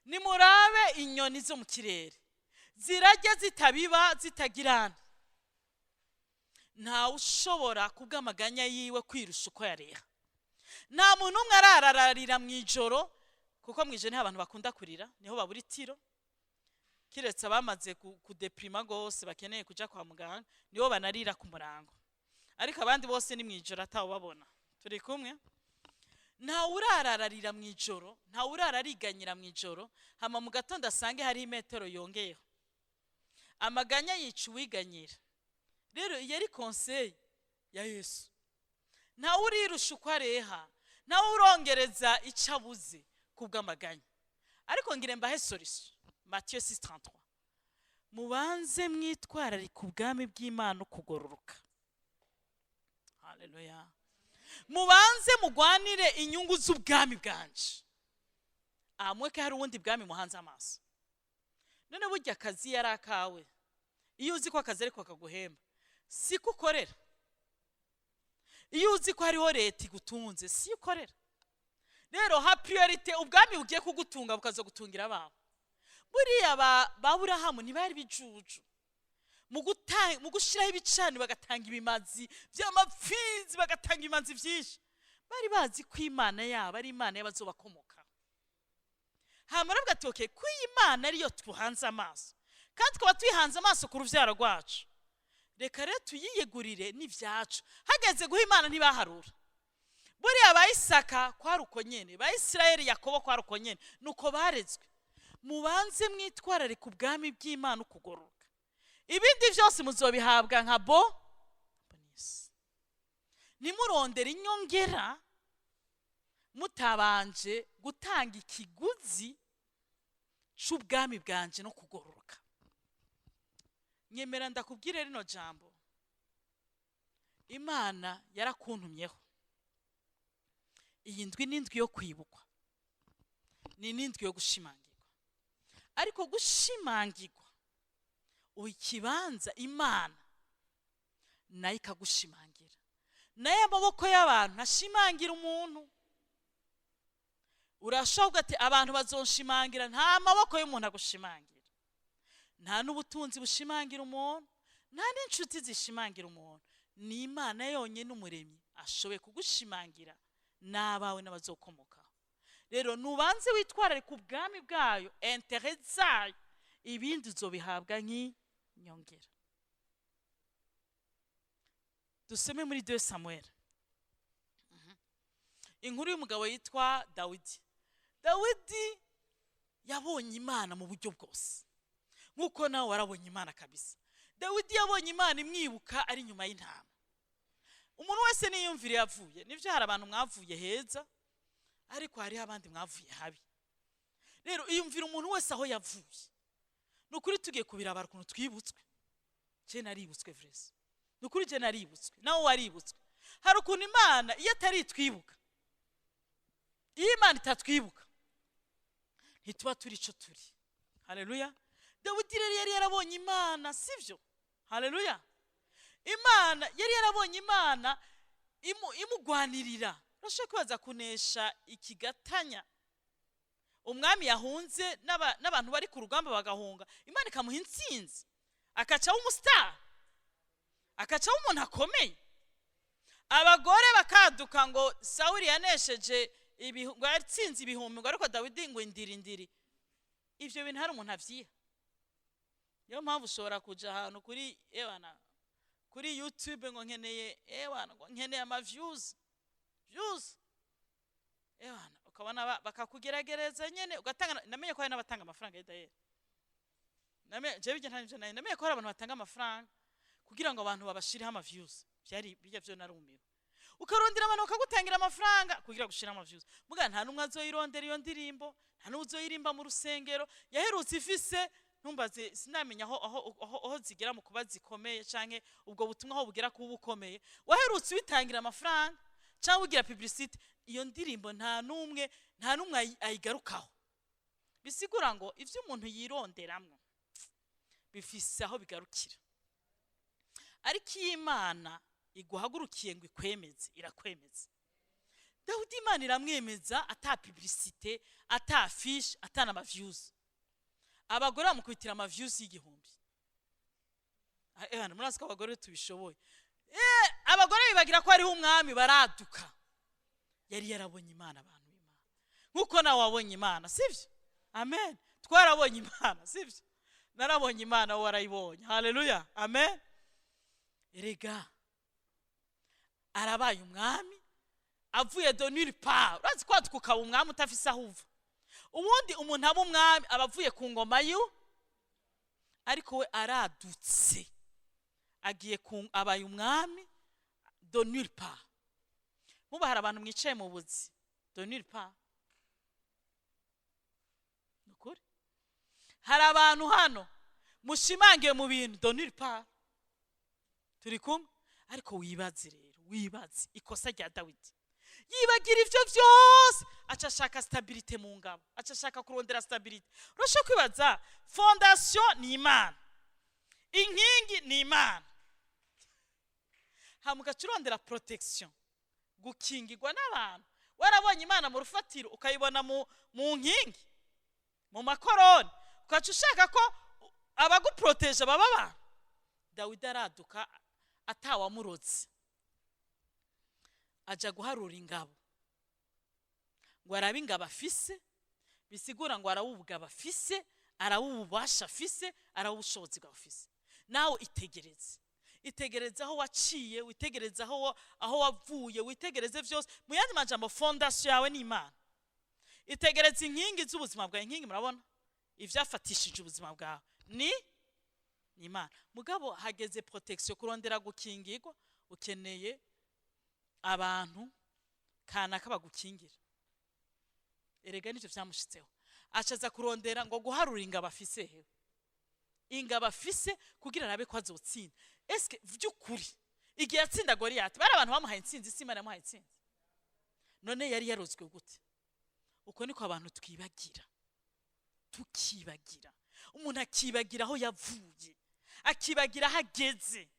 Nimurabe inyoni zo mu kirere, zirajya zitabiba, zitagirana. Ntawe ushobora kubw'amaganya yiwe kwirusha uko yareha. Nta muntu umwe ararararira mu ijoro, kuko mu ijoro niho abantu bakunda kurira, niho babura itiro, kiretse abamaze kudéprima rwose bakeneye kuja kwa muganga, nibo banarira ku murango, ariko abandi bose ni mu ijoro atawubabona. Turi kumwe? Ntawe urarararira mu ijoro, ntawe urarariganyira mu ijoro, hama mu gatondo asange hariho imetero yongeyeho. Amaganya yica uwiganyira. Rero iyo ari conseil ya Yesu. Ntawe urirusha uko areha, ntawe urongereza icyo abuze kubw'amaganya. Ariko ngire mbahe solution. Matiyo 6:33: mubanze mwitwararike ubwami bw'Imana, ukugororoka. Haleluya. Mubanze mugwanire inyungu z'ubwami bwanje. Amweke hari ubundi bwami muhanze amaso. None burya akazi yari akawe, iyo uzi ko akazi ariko kaguhemba, siko ukorera? Iyo uzi ko hariho leta igutunze, si ukorera? Rero ha priorité ubwami bugiye kugutunga, bukaza gutungira abawe. Buriya ba Burahamu ntibari bijuju mu gushyiraho ibicaniro, bagatanga ibimazi by'amapfizi, bagatanga ibimazi byinshi. Bari bazi ko Imana yabo ari Imana y'abazobakomoka. Hanyuma baravuga ati: "Okay, ko iyi Mana ariyo tuhanze amaso, kandi tukaba tuyihanze amaso ku rubyaro rwacu, reka rero tuyiyegurire n'ibyacu." Hageze guha Imana ntibaharura. Buriya ba Isaka kwari uko nyene, ba Isirayeli, Yakobo kwari uko nyene, nuko barezwe. Mubanze mwitwararike ubwami bw'Imana, ukugororoka, ibindi byose muzobihabwa nka bonus. Ntimurondere inyongera mutabanje gutanga ikiguzi c'ubwami bwanje no kugororoka. Nyemera ndakubwire rino jambo: Imana yarakuntumyeho. Iyi ndwi ni indwi yo kwibukwa, ni n'indwi yo gushimangirwa. Ariko gushimangirwa, uha ikibanza Imana, nayo ikagushimangira. Nayo amaboko y'abantu ashimangira umuntu. Urashobora ati abantu bazonshimangira. Nta maboko y'umuntu agushimangira, nta n'ubutunzi bushimangira umuntu, nta n'inshuti zishimangira umuntu. Ni Imana yonyine, Umuremyi, ashoboye kugushimangira n'abawe n'abazokomokaho. Rero nubanze witwararike ubwami bwayo, intérêts zayo, ibindi uzobihabwa nk'inyongera. Dusome muri 2 Samuel inkuru y'umugabo yitwa Dawidi. Dawidi yabonye Imana mu buryo bwose, nk'uko nawe warabonye Imana kabisa. Dawidi yabonye Imana imwibuka ari inyuma y'intama. Umuntu wese niyumvire yavuye. Nibyo, hari abantu mwavuye heza, ariko hariho abandi mwavuye habi. Rero iyumvira umuntu wese aho yavuye. Ni ukuri tugiye kubirabara ukuntu twibutswe. Je naributswe vraiment, ni ukuri je naributswe, nawe waributswe. Hari ukuntu Imana iyo atari itwibuka, iyo Imana itatwibuka, ntituba turi ico turi. Haleluya. Dawidi rero yari yarabonye Imana, sibyo? Haleluya. Imana yari yarabonye Imana imugwanirira. Urashobora kwibaza kunesha ikigatanya, umwami yahunze n'abantu bari ku rugamba bagahunga, Imana ikamuha intsinzi, akacaho umusitari, akacaho umuntu akomeye, abagore bakaduka ngo Sawuli yanesheje ngo yatsinze ibihumbi, ngo ariko Dawidi ngo indiri indiri. Ibyo bintu hari umuntu avyiha. Niyo mpamvu ushobora kuja ahantu kuri ewana kuri YouTube ngo nkeneye, ewana, ngo nkeneye ama views, views, ewana, ukabona bakakugeragereza nyene ugatanga. Namenye ko hari n'abatanga amafaranga y'idayeri. Jewe bijya nta nari namenye ko hari abantu batanga amafaranga kugira ngo abantu babashireho ama views. Byari bijya byo narumiwe. Ukarondera abantu bakagutangira amafaranga kugira gushira ama views, muga nta numwe azoyirondera iyo ndirimbo, nta n'umwe uzoyirimba mu rusengero. Yaherutse ifise, ntumbaze, sinamenya aho zigera mu kuba zikomeye canke ubwo butumwa aho bugera kuba bukomeye. Waherutse ubitangira amafaranga cyangwa ugira publicity, iyo ndirimbo nta n'umwe ayigarukaho. Bisigura ngo ivyo umuntu yironderamwo bifise aho bigarukira, ariko iyo Imana iguhagurukiye ngo ikwemeze, irakwemeza. Dawudi Imana iramwemeza ata publicité, ata affiche, ata n'ama views. Abagore bamukubitira ama views y'igihumbi. Murazi ko abagore tubishoboye. Abagore bibagira ko hariho umwami, baraduka. Yari yarabonye Imana, abantu b'Imana, nk'uko nawe wabonye Imana, sibyo? Amen. Twarabonye Imana, sibyo? Narabonye Imana, wowe warayibonye. Haleluya, amen. Erega arabaye umwami avuye de nulle part. Urazi ko ukaba umwami utafise aho uva. Ubundi umuntu aba umwami aba avuye ku ngoma yu, ariko we aradutse agiye ku abaye umwami de nulle part. Muba hari abantu mwicaye mu buzi de nulle part. Ni ukuri, hari abantu hano mushimangiye mu bintu de nulle part. Turi kumwe? Ariko wibaze rero, wibaze ikosa rya Dawidi: yibagira ivyo vyose, aca ashaka stabilité mu ngabo, aca ashaka kurondera stabilité. Urashobora kwibaza, fondation ni Imana, inkingi ni Imana, hama ugaca urondera protection, gukingirwa n'abantu. Warabonye Imana mu rufatiro, ukayibona mu nkingi, mu makoroni, ugaca ushaka ko abaguproteje baba abantu. Dawidi araduka atawamurotse, aja guharura ingabo ngo arabe ingabo afise. Bisigura ngo arabe ubugabo afise, arabe ububasha afise, arabe ubushobozi bwawe afise. Nawe itegereze, itegereze aho waciye, witegereze aho wavuye, witegereze byose. Mu yandi majambo, fondation yawe ni Imana. Itegereze inkingi z'ubuzima bwawe. Inkingi murabona ivyafatishije ubuzima bwawe ni Imana. Mugabo hageze protection, kurondera gukingirwa, ukeneye abantu kanaka bagukingira. Erega nicyo vyamushitseho, acaza kurondera ngo guharura ingabo afise, hewe ingabo afise kugira arabe ko azotsinda. Eske vy'ukuri igihe yatsinda Goliyati bari abantu bamuhaye intsinzi? Si Imana yamuhaye intsinzi? None yari yarozwe gute? Uko niko abantu twibagira, tukibagira. Umuntu akibagira aho yavuye, akibagira aho ageze,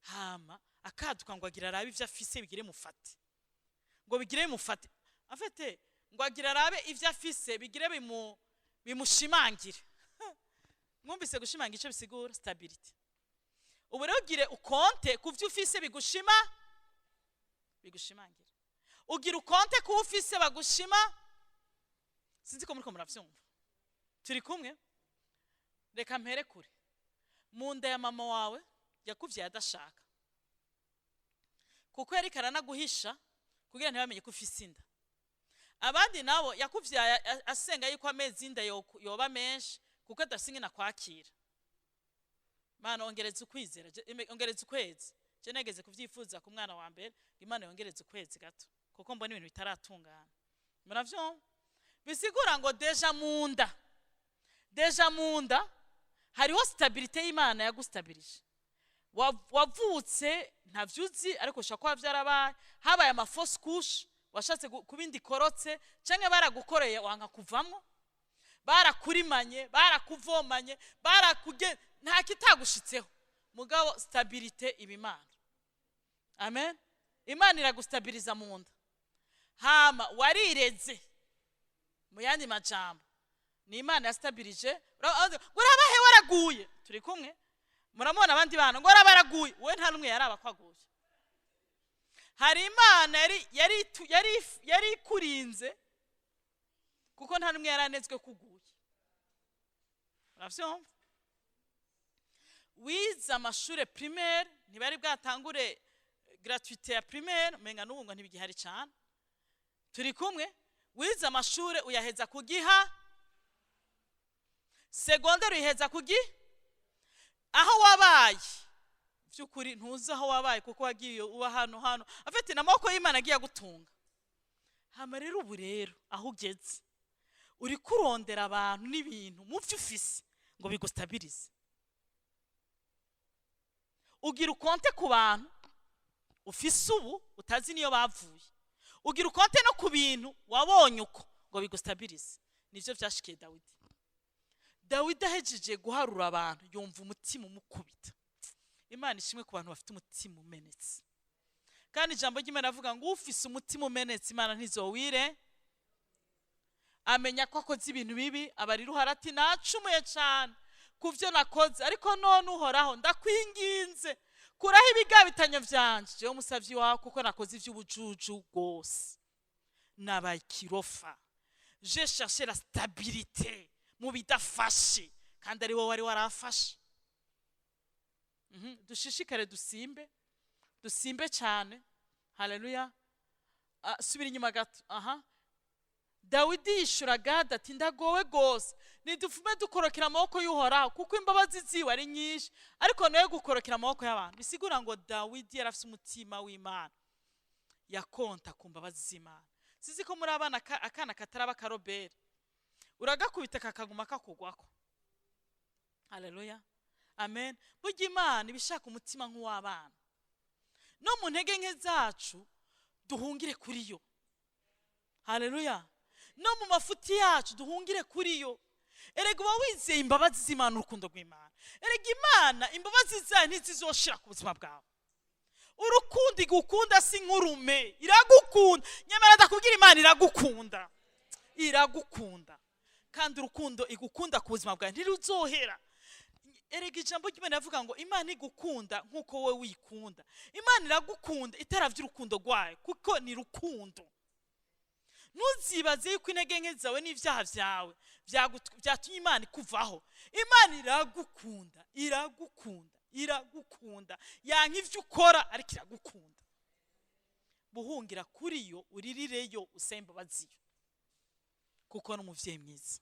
hama akaduka ngo agira arabe ivyo afise bigire mufate, ngo bigire bimufate afete, ngo agira arabe ivyo afise bigire bimushimangire. Mwumvise gushimangira icyo bisigura? Stability. Ubu rero ugire ukonte ku byo ufise bigushimangira, ugira ukonte ku ufise bagushima. Sinzi ko muriko muravyumva. Turi kumwe? Reka mpere kure. Mu nda ya mama wawe yakuvyaye adashaka, kuko yariko aranaguhisha kugira ntibamenye ko ufise inda. Abandi nabo yakuvyaye asenga yuko amezi inda yoba menshi, kuko adafise ingene akwakira. Mana, ongereza ukwizera, ongereza ukwezi. Je nageze kuvyifuza ku mwana wa mbere, ngo Imana yongereze ukwezi gato kuko mbona ibintu bitaratungana. Muravyumva? Bisigura ngo déjà mu nda, déjà mu nda hariho stabilité y'Imana yagustabilije. Wavutse ntavyo uzi, ariko ushobora kuba vyarabaye, habaye ama fausses couches, washatse kuba inda ikorotse, canke baragukoreye wanka kuvamwo, barakurimanye, barakuvomanye, barakuge, nta kitagushitseho. Mugabo stabilité iba Imana. Amen. Imana iragustabiliza mu nda. Hama warireze. Mu yandi majambo, ni Imana yastabilije. Ngo urabahe waraguye. Turi kumwe? Muramubona abandi bana ngo araba araguye, we nta n'umwe yaraba ko aguye. Hari Imana yari ikurinze, kuko nta n'umwe yari anezwe ko uguye. Uravyumva? Wize amashure primaire, ntibari bwatangure gratuité ya primaire, umenga n'ubu ngo ntibigihari cane. Turi kumwe? Wize amashure uyaheza kugiha. Secondaire uyiheza kugi aho wabaye. By'ukuri ntuzi aho wabaye, kuko wagiye uba hano hano afite n'amaboko y'Imana agiye agutunga. Hama rero ubu rero aho ugeze, uri kurondera abantu n'ibintu mu byo ufise ngo bigustabirize. Ugira ukonte ku bantu ufise ubu utazi niyo bavuye, ugira ukonte no ku bintu wabonye uko ngo bigustabirize. Nivyo vyashikiye Dawidi. Dawidi ahejeje guharura abantu, yumva umutima umukubita. Imana ishimwe ku bantu bafite umutima umenetse. Kandi ijambo ry'Imana avuga ngo ufise umutima umenetse, Imana ntizowire. Amenya ko akoze ibintu bibi, abarira Uhoraho ati: "Nacumuye cyane ku byo nakoze, ariko none Uhoraho, ndakwinginze, kuraho ibigabitanyo vyanje, jewe umusavyi wawe, kuko nakoze ivy'ubujuju rwose, nabaye ikirofa. J'ai cherché la stabilité mu bidafashe, kandi ari wowe wari warafashe." Dushishikare, dusimbe, dusimbe cyane. Haleluya. Ah, subira inyuma gato. Aha Dawidi yishura Gadi ati: "Ndagowe rwose! Ntidufume dukorokera amaboko y'Uhoraho, kuko imbabazi ziwe ari nyinshi, ariko nawe gukorokera amaboko y'abantu." Bisigura ngo Dawidi yari afite umutima w'Imana, yakonta ku mbabazi z'Imana. Sizi ko muri abana akana kataraba akarobere, uragakubita kakaguma kakugwako. Haleluya, amen. Burya Imana iba ishaka umutima nk'uw'abana. No mu ntege nke zacu duhungire kuri yo. Haleluya. No mu mafuti yacu duhungire kuri yo. Erega uba wizeye imbabazi z'Imana, urukundo rw'Imana. Erega Imana imbabazi zayo ntizizoshira ku buzima bwawe. Urukundo igukunda si nk'urume, iragukunda. Nyamara ndakubwira, Imana iragukunda, iragukunda, kandi urukundo igukunda ku buzima bwawe ntiruzohera. Erega ijambo ry'Imana rivuga ngo Imana igukunda nk'uko wowe wikunda. Imana iragukunda itaravye urukundo rwayo, kuko ni rukundo. Ntuzibaze yuko intege nke zawe n'ibyaha byawe byatumye Imana ikuvaho. Imana iragukunda, iragukunda, iragukunda. Yanka ivyo ukora, ariko iragukunda. Buhungira kuri yo, uririreyo, usabe imbabazi yo, kuko ni umuvyeyi mwiza.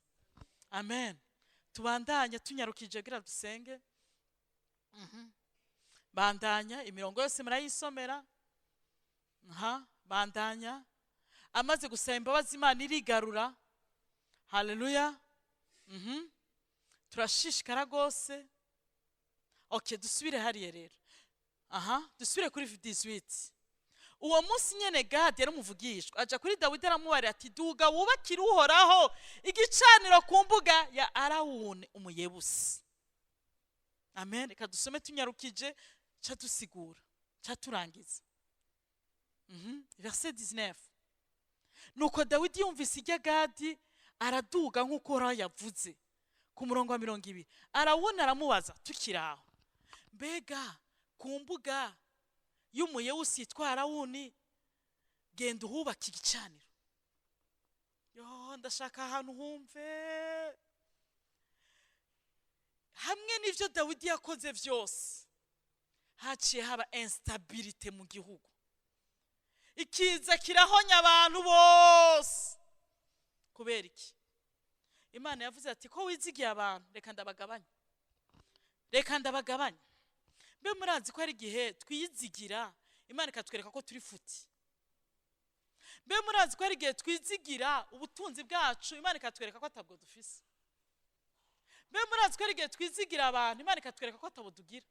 Amen. Tubandanye tunyarukije kugira dusenge. Bandanya, imirongo yose murayisomera. Aha bandanya. Amaze gusaba imbabazi, Imana irigarura. Haleluya. Turashishikara rwose. Okay, dusubire hariya rero. Aha dusubire kuri 18. Uwo munsi nyene Gadi yari umuvugishwa, aja kuri Dawidi, aramubarira ati: "Duga wubakire Uhoraho igicaniro ku mbuga ya Arawuni Umuyebusi." Amen. Reka dusome tunyarukije, ca dusigura, ca turangiza. Verset 19. Nuko Dawidi yumvise irya Gadi, araduga nk'uko Uhoraho yavuze. Ku murongo wa 20, Arawuni aramubaza, tukiri aho: "Mbega ku mbuga y'Umuyewusi yitwa Arawuni, genda uhubake igicaniro?" Yo, ndashaka ahantu humve. Hamwe n'ibyo Dawidi yakoze byose, haciye haba instabilité mu gihugu, ikiza kirahonya abantu bose. Kubera iki? Imana yavuze ati: "Ko wizigiye abantu, reka ndabagabanye, reka ndabagabanye." Mbe murazi ko hari igihe twiyizigira, Imana ikatwereka ko turi futi? Mbe murazi ko hari igihe twizigira ubutunzi bwacu, Imana ikatwereka ko atabwo dufise? Mbe murazi ko hari igihe twizigira abantu, Imana ikatwereka ko atabo tugira?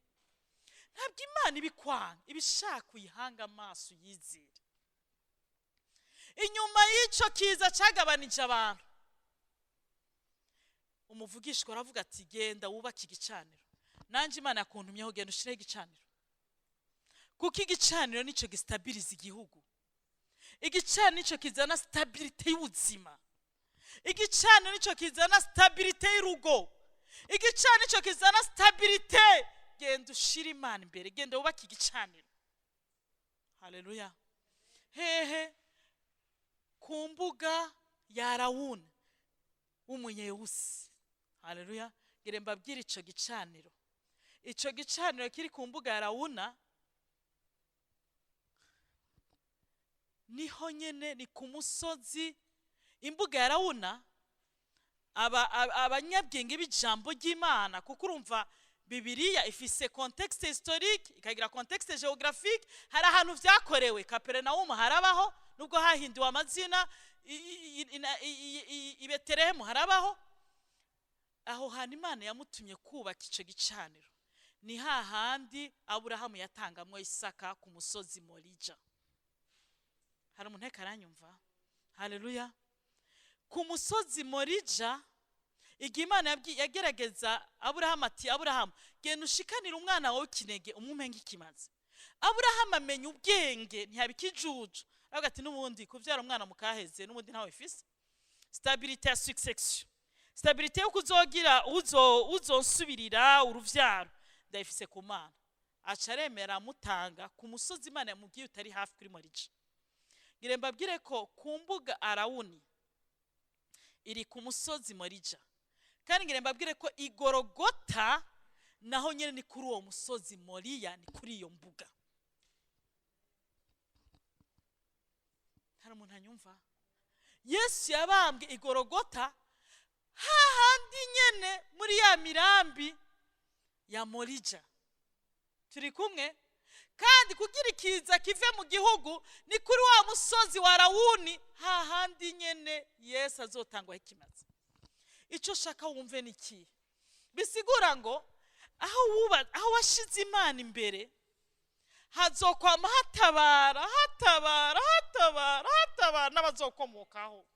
Ntabwo Imana ibikwanga, ibishaka uyihanga amaso, uyizire. Inyuma y'icyo kiza cyagabanije abantu, umuvugishwa aravuga ati: "Genda wubake igicaniro. Nanjye Imana yakuntumyeho, genda ushireho igicaniro, kuko igicaniro nicyo gistabiriza igihugu, igicaniro nicyo kizana stabilité y'ubuzima, igicaniro nicyo kizana stabilité y'urugo, igicaniro nicyo kizana stabilité. Genda ushire Imana imbere, genda wubake igicaniro." Haleluya. Hehe? Ku mbuga ya Arawuni w'Umunyewusi. Haleluya. Ngire mbabwire, ico gicaniro, ico gicaniro kiri ku mbuga ya Arawuna, niho nyene ni ku musozi. Imbuga ya Arawuna, Abanyabwenge b'ijambo ry'Imana, kuko urumva Bibiliya ifise contexte historique, ikagira contexte géographique. Hari ahantu vyakorewe, Kaperinawumu harabaho nubwo hahinduwe amazina, i Betelehemu harabaho. Aho hantu Imana yamutumye kubaka ico gicaniro ni hahandi Aburahamu yatangamwo Isaka ku musozi Morija. Hari umuntu ariko aranyumva? Haleluya! Ku musozi Morija, igihe Imana yagerageza Aburahamu, ati: "Aburahamu, genda ushikanire umwana wawe w'ikinege, umumpe nk'ikimazi." Aburahamu amenya ubwenge, ntiyaba ikijuju, aravuga ati: "N'ubundi kubyara umwana mu kaheze, n'ubundi ntawe fise stabilité ya succession, stabilité yo kuzogira uzonsubirira uruvyaro, ndayifise ku Mana." Aca aremera, amutanga ku musozi Imana yamubwiye utari hafi kuri Morija. Ngire mbabwire ko ku mbuga Arawuni iri ku musozi Morija, kandi ngire mbabwire ko Igorogota naho nyine ni kuri uwo musozi Moriya, ni kuri iyo mbuga. Hari umuntu anyumva? Yesu yabambwe Igorogota, hahandi nyene muri ya mirambi ya Morija. Turi kumwe? Kandi kugira ikiza kive mu gihugu ni kuri wa musozi wa Rawuni, hahandi nyene Yesu azotangwaho ikimazi. Icyo shaka wumve ni ikihe? Bisigura ngo aho wuba, aho washize Imana imbere, hazokwama hatabara, hatabara, hatabara, hatabara n'abazokomokaho.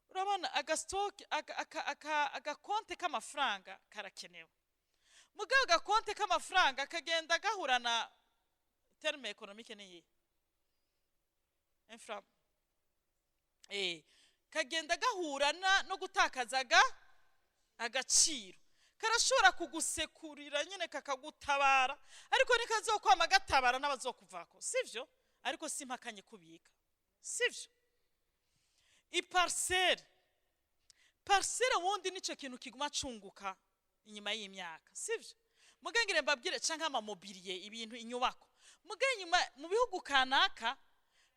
Urabona agastoke, agakonte k'amafaranga karakenewe, mugabo agakonte k'amafaranga kagenda gahura na terme économique niyi infra, kagenda gahura no gutakaza agaciro. Karashobora kugusekurira nyine, kakagutabara, ariko nikazokwama gatabara n'abazokuvako, sivyo? Ariko simpakanye kubika, sivyo? Iparcelle, parcelle wundi nico kintu kiguma cunguka inyuma y'imyaka, sivyo? Mugengere mbabwire, canke amamobilier, ibintu, inyubako. Muge inyuma mu bihugu kanaka,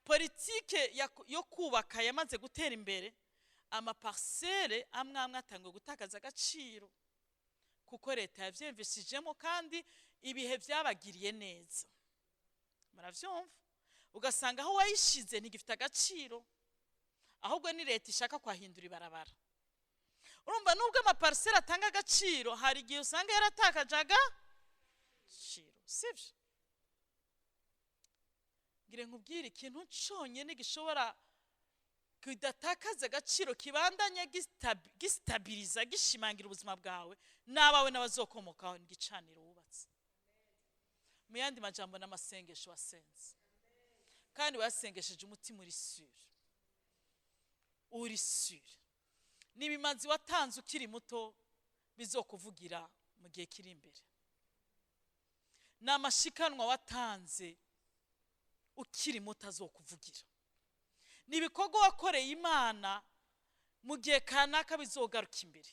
politike yo kubaka yamaze gutera imbere, amaparcelle amwe amwe atanguye gutakaza agaciro kuko leta yavyemvishijemo kandi ibihe vyabagiriye neza. Muravyumva? Ugasanga aho wayishize ntigifite agaciro, ahubwo ni leta ishaka kuhahindura ibarabara. Urumva, nubwo amaparcelle atanga agaciro, hari igihe usanga yaratakaje agaciro, sivyo? Ngire nkubwire ikintu conyene gishobora kidatakaza agaciro, kibandanya gistabiriza, gishimangira ubuzima bwawe n'abawe n'abazokomokaho, ni igicaniro wubatse. Mu yandi majambo, n'amasengesho wasenze, kandi wasengesheje umutima uri sûr, uri sûr. N'ibimazi watanze ukiri muto bizokuvugira mu gihe kiri imbere, ni amashikanwa watanze ukiri muto azokuvugira, ni ibikorwa wakoreye Imana mu gihe kanaka bizogaruka imbere.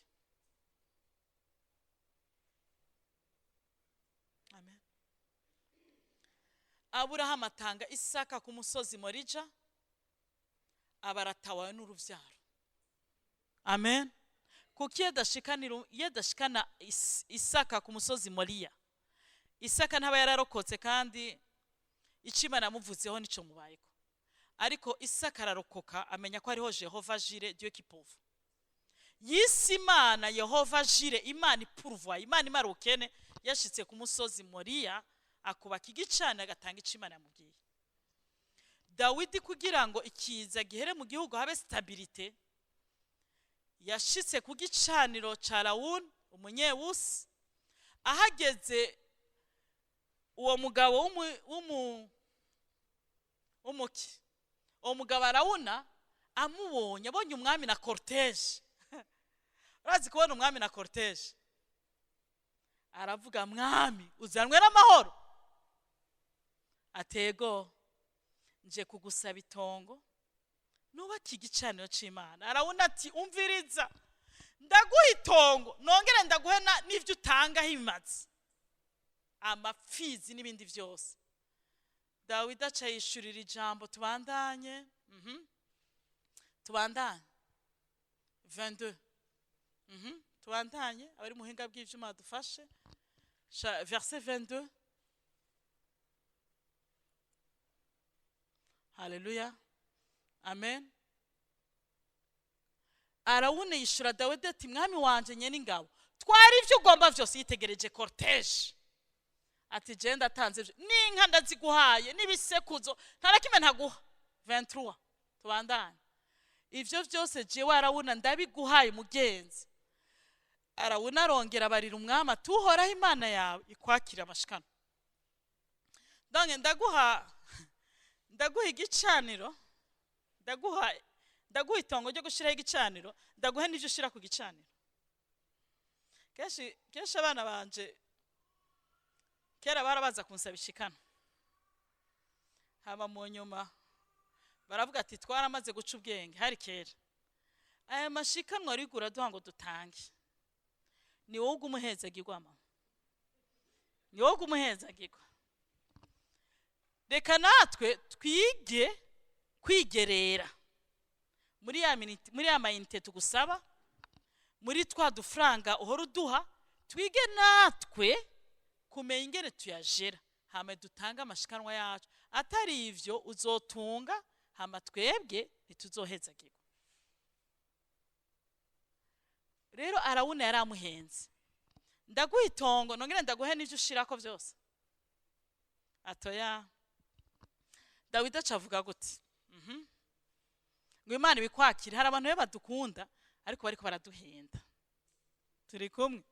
Amen. Aburahamu atanga Isaka ku musozi Morija, abaratawawe n'uruvyaro. Amen. Kuko iyo adashikana Isaka ku musozi Moriya, Isaka ntaba yararokotse, kandi icyo Imana yamuvuzeho nico mubayeko. Ariko Isaka ararokoka, amenya ko hariho Jehova Jireh, Dieu qui pourvoit. Yise Imana Yehova Jireh, Imana ipurvoya, Imana imara ubukene. Yashitse ku musozi Moriya, akubaka igicaniro, agatanga icyo Imana yamubwiye. Dawidi, kugira ngo ikiza gihere mu gihugu, habe stabilité, yashitse ku gicaniro ca Rawuni umunyewusi. Ahageze, uwo mugabo w'umuki, uwo mugabo Arawuna amubonye, abonye umwami na cortège, urazi kubona umwami na cortège, aravuga: "Mwami, uzanwe n'amahoro?" Atego nje kugusaba itongo nubake igicaniro c'Imana. Arawuna ati: "Umviriza, ndaguha itongo, nongere ndaguhe n'ivyo utangaho ibimazi, amapfizi n'ibindi vyose." Dawidi aca yishurira ijambo. Tubandanye. Tubandanye. 22. Tubandanye, abari mu buhinga bw'ivyuma badufashe. Verset 22. Haleluya, amen. Arawuna yishura Dawidi ati: "Mwami wanje nyene ingabo, twari ivyo ugomba vyose." Yitegereje cortège, ati: "Je ndatanze ivyo, n'inka ndaziguhaye, n'ibisekuzo, nta na kimwe ntaguha." 23, tubandanye. "Ivyo vyose jewe Arawuna ndabiguhaye, mugenzi." Arawuna arongera abarira umwami ati: "Uhoraho Imana yawe ikwakira amashikano." Donc ndaguha igicaniro, ndaguha itongo ryo gushiraho igicaniro, ndaguha n'ivyo ushira ku gicaniro. Kenshi kenshi abana banje kera barabaza kunsaba ishikano, haba mu nyuma baravuga ati: "Twaramaze guca ubwenge." Hari kera, aya mashikanwa arigura duha ngo dutange, ni wowe ugumuhezagirwa, mama, ni wowe ugumuhezagirwa. Reka natwe twige kwigerera muri ya miniti, muri ya mayinite tugusaba, muri twa dufaranga uhora uduha, twige natwe kumenya ingene tuyajera, hama dutange amashikanwa yacu. Atari ivyo, uzotunga, hama twebwe ntituzohezagirwa. Rero Arawuna yaramuhenze: "Ndaguha itongo, nongere ndaguhe n'ivyo ushirako vyose." Atoya. Dawidi aca avuga gute? Ngo Imana ibikwakire. Hari abantu rero badukunda ariko bariko baraduhenda. Turi kumwe,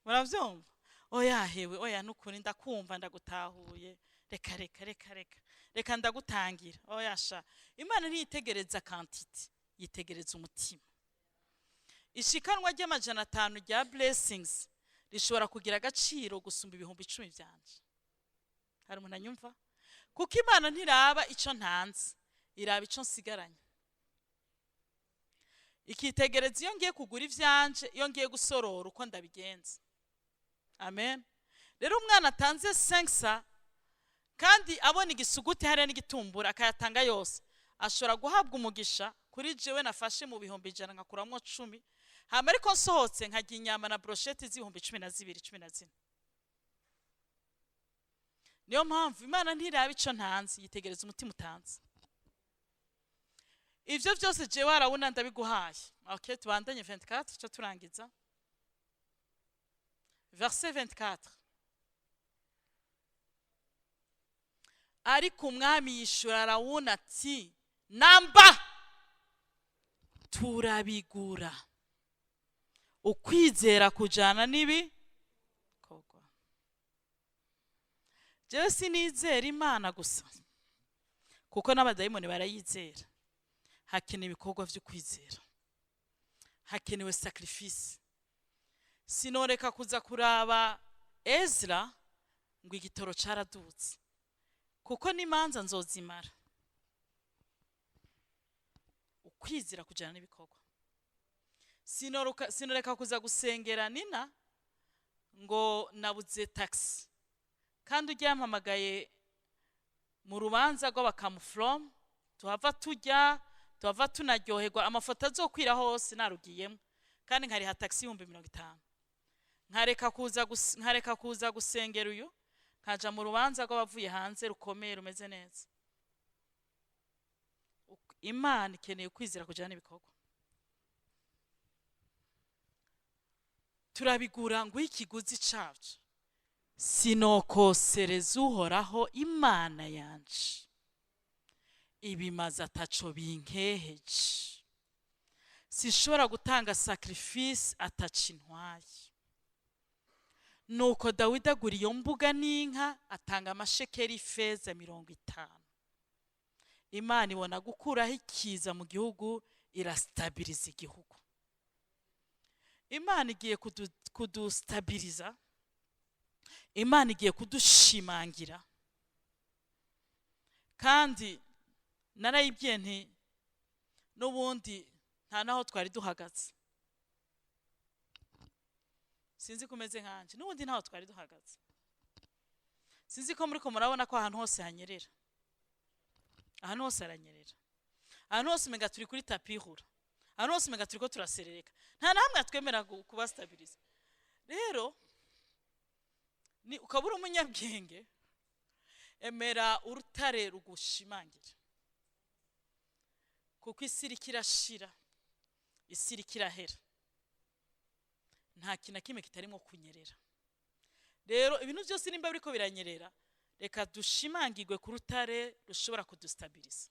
muravyumva? Oya hewe, oya, nukuri ndakumva, ndagutahuye. Reka, reka, reka, reka, reka ndagutangira. Oya sha, Imana ntiyitegereza quantité, yitegereza umutima. Ishikanwa ry'amajana 5 rya Blessings rishobora kugira agaciro gusumba 10.000 vyanje. Hari umuntu anyumva? Kuko Imana ntiraba ico ntanze, iraba ico nsigaranye, ikitegereza iyo ngiye kugura ivyanje, iyo ngiye gusorora, uko ndabigenza. Amen. Rero umwana atanze 5 kandi abona igisuguti hariya n'igitumbura, akayatanga yose, ashobora guhabwa umugisha kuri jewe nafashe mu 100.000 nkakuramwo 10, hama ariko nsohotse nkarya inyama na brochette z'ibihumbi 12, 14. Niyo mpamvu Imana ntiraba ico ntanze, yitegereza umutima utanze. "Ivyo byose jewe Arawuna ndabiguhaye." Okay, tubandanye 24, cyo turangiza. Verset 24. Ariko umwami yishura Arawuna ati: "Namba, turabigura." Ukwizera kujana n'ibi kogwa. Jewe sinizera Imana gusa, kuko n'abadayimoni barayizera. Hakenewe ibikorwa vyo kwizera, hakenewe sacrifice. Sinoreka kuza kuraba Ezra ngo igitoro caradutse, kuko n'imanza nzozimara. Ukwizera kujana n'ibikorwa. Sinoreka kuza gusengera Nina ngo nabuze taxi, kandi ujya yampamagaye mu rubanza rw'abakamuforomu, tuhava tujya, tuhava tunaryoherwa, amafoto azokwira hose narugiyemo, kandi nkariha taxi 50.000, nkareka kuza gusengera uyu, nkaja mu rubanza rw'abavuye hanze rukomeye, rumeze neza. Imana ikeneye kwizera kujana n'ibikorwa. "Turabigura ngo ikiguzi cabyo, sinokosereza Uhoraho Imana yanje ibimaze ataco binkeheje." Sishobora gutanga sacrifice ataco intwaye. Nuko Dawidi agura iyo mbuga n'inka, atanga amashekeri ifeza 50. Imana ibona gukuraho ikiza mu gihugu, irasitabiriza igihugu. Imana igiye kudustabiriza, Imana igiye kudushimangira. Kandi narayibwiye nti n'ubundi nta naho twari duhagaze. Sinzi ko umeze nkanje, n'ubundi ntaho twari duhagaze. Sinzi ko muriko murabona ko ahantu hose hanyerera, ahantu hose haranyerera, ahantu hose umenga turi kuri tapis roulant. Ahantu hose umenga turiko turaserereka, nta na hamwe hatwemera kuba stabilisé. Rero ni ukaba uri umunyabwenge, emera urutare rugushimangira, kuko isi iriko irashira, isi iriko irahera, nta kintu na kimwe kitarimo kunyerera. Rero ibintu byose nimba biriko biranyerera, reka dushimangirwe ku rutare rushobora kudustabiliza.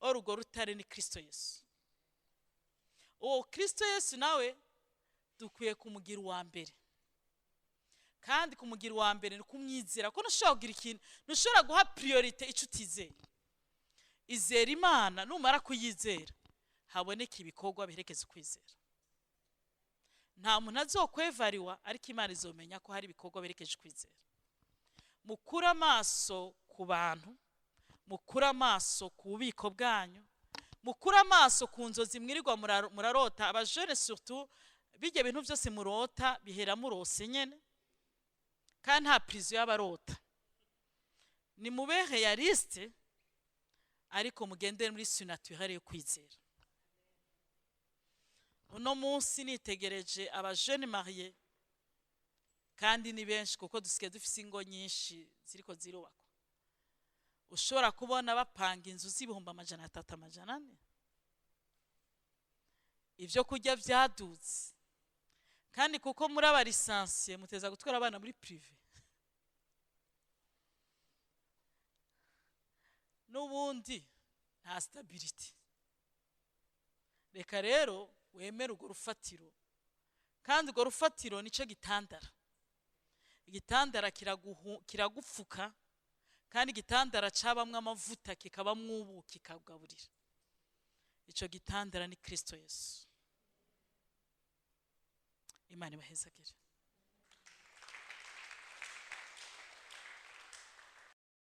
Or urwo rutare ni Kristo Yesu. Uwo Kristo Yesu nawe dukwiye kumugira uwa mbere, kandi kumugira uwa mbere ni kumwizera, ko ntushobora kugira ikintu, ntushobora guha priorité icyo utizeye. Izera Imana, numara kuyizera haboneka ibikorwa biherekeza ukwizera. Nta muntu azokwevariwa, ariko Imana izomenya ko hari ibikorwa biherekeje ukwizera. Mukure amaso ku bantu, mukure amaso ku bubiko bwanyu, mukure amaso ku nzozi mwirirwa murarota. Abajene surtout, bijya bintu byose murota bihera murose nyene, kandi nta prison y'abarota. Ni mube réaliste, ariko mugendere muri surnaturel yo kwizera. Uno munsi nitegereje abajene mariés, kandi ni benshi kuko dusigaye dufise ingo nyinshi ziriko zirubakwa, ushobora kubona bapanga inzu z'ibihumbi 300, 400. Ibyo kurya byadutse, kandi kuko muri aba licenciés muteza gutwara abana muri privé, n'ubundi nta stabilité. Reka rero wemere urwo rufatiro, kandi urwo rufatiro nicyo gitandara. Igitandara kiragupfuka, kandi igitandara cabamwo amavuta, kikabamwo ubuki, kikakugaburira. Ico gitandara ni Kristo Yesu. Imana ibahezagire.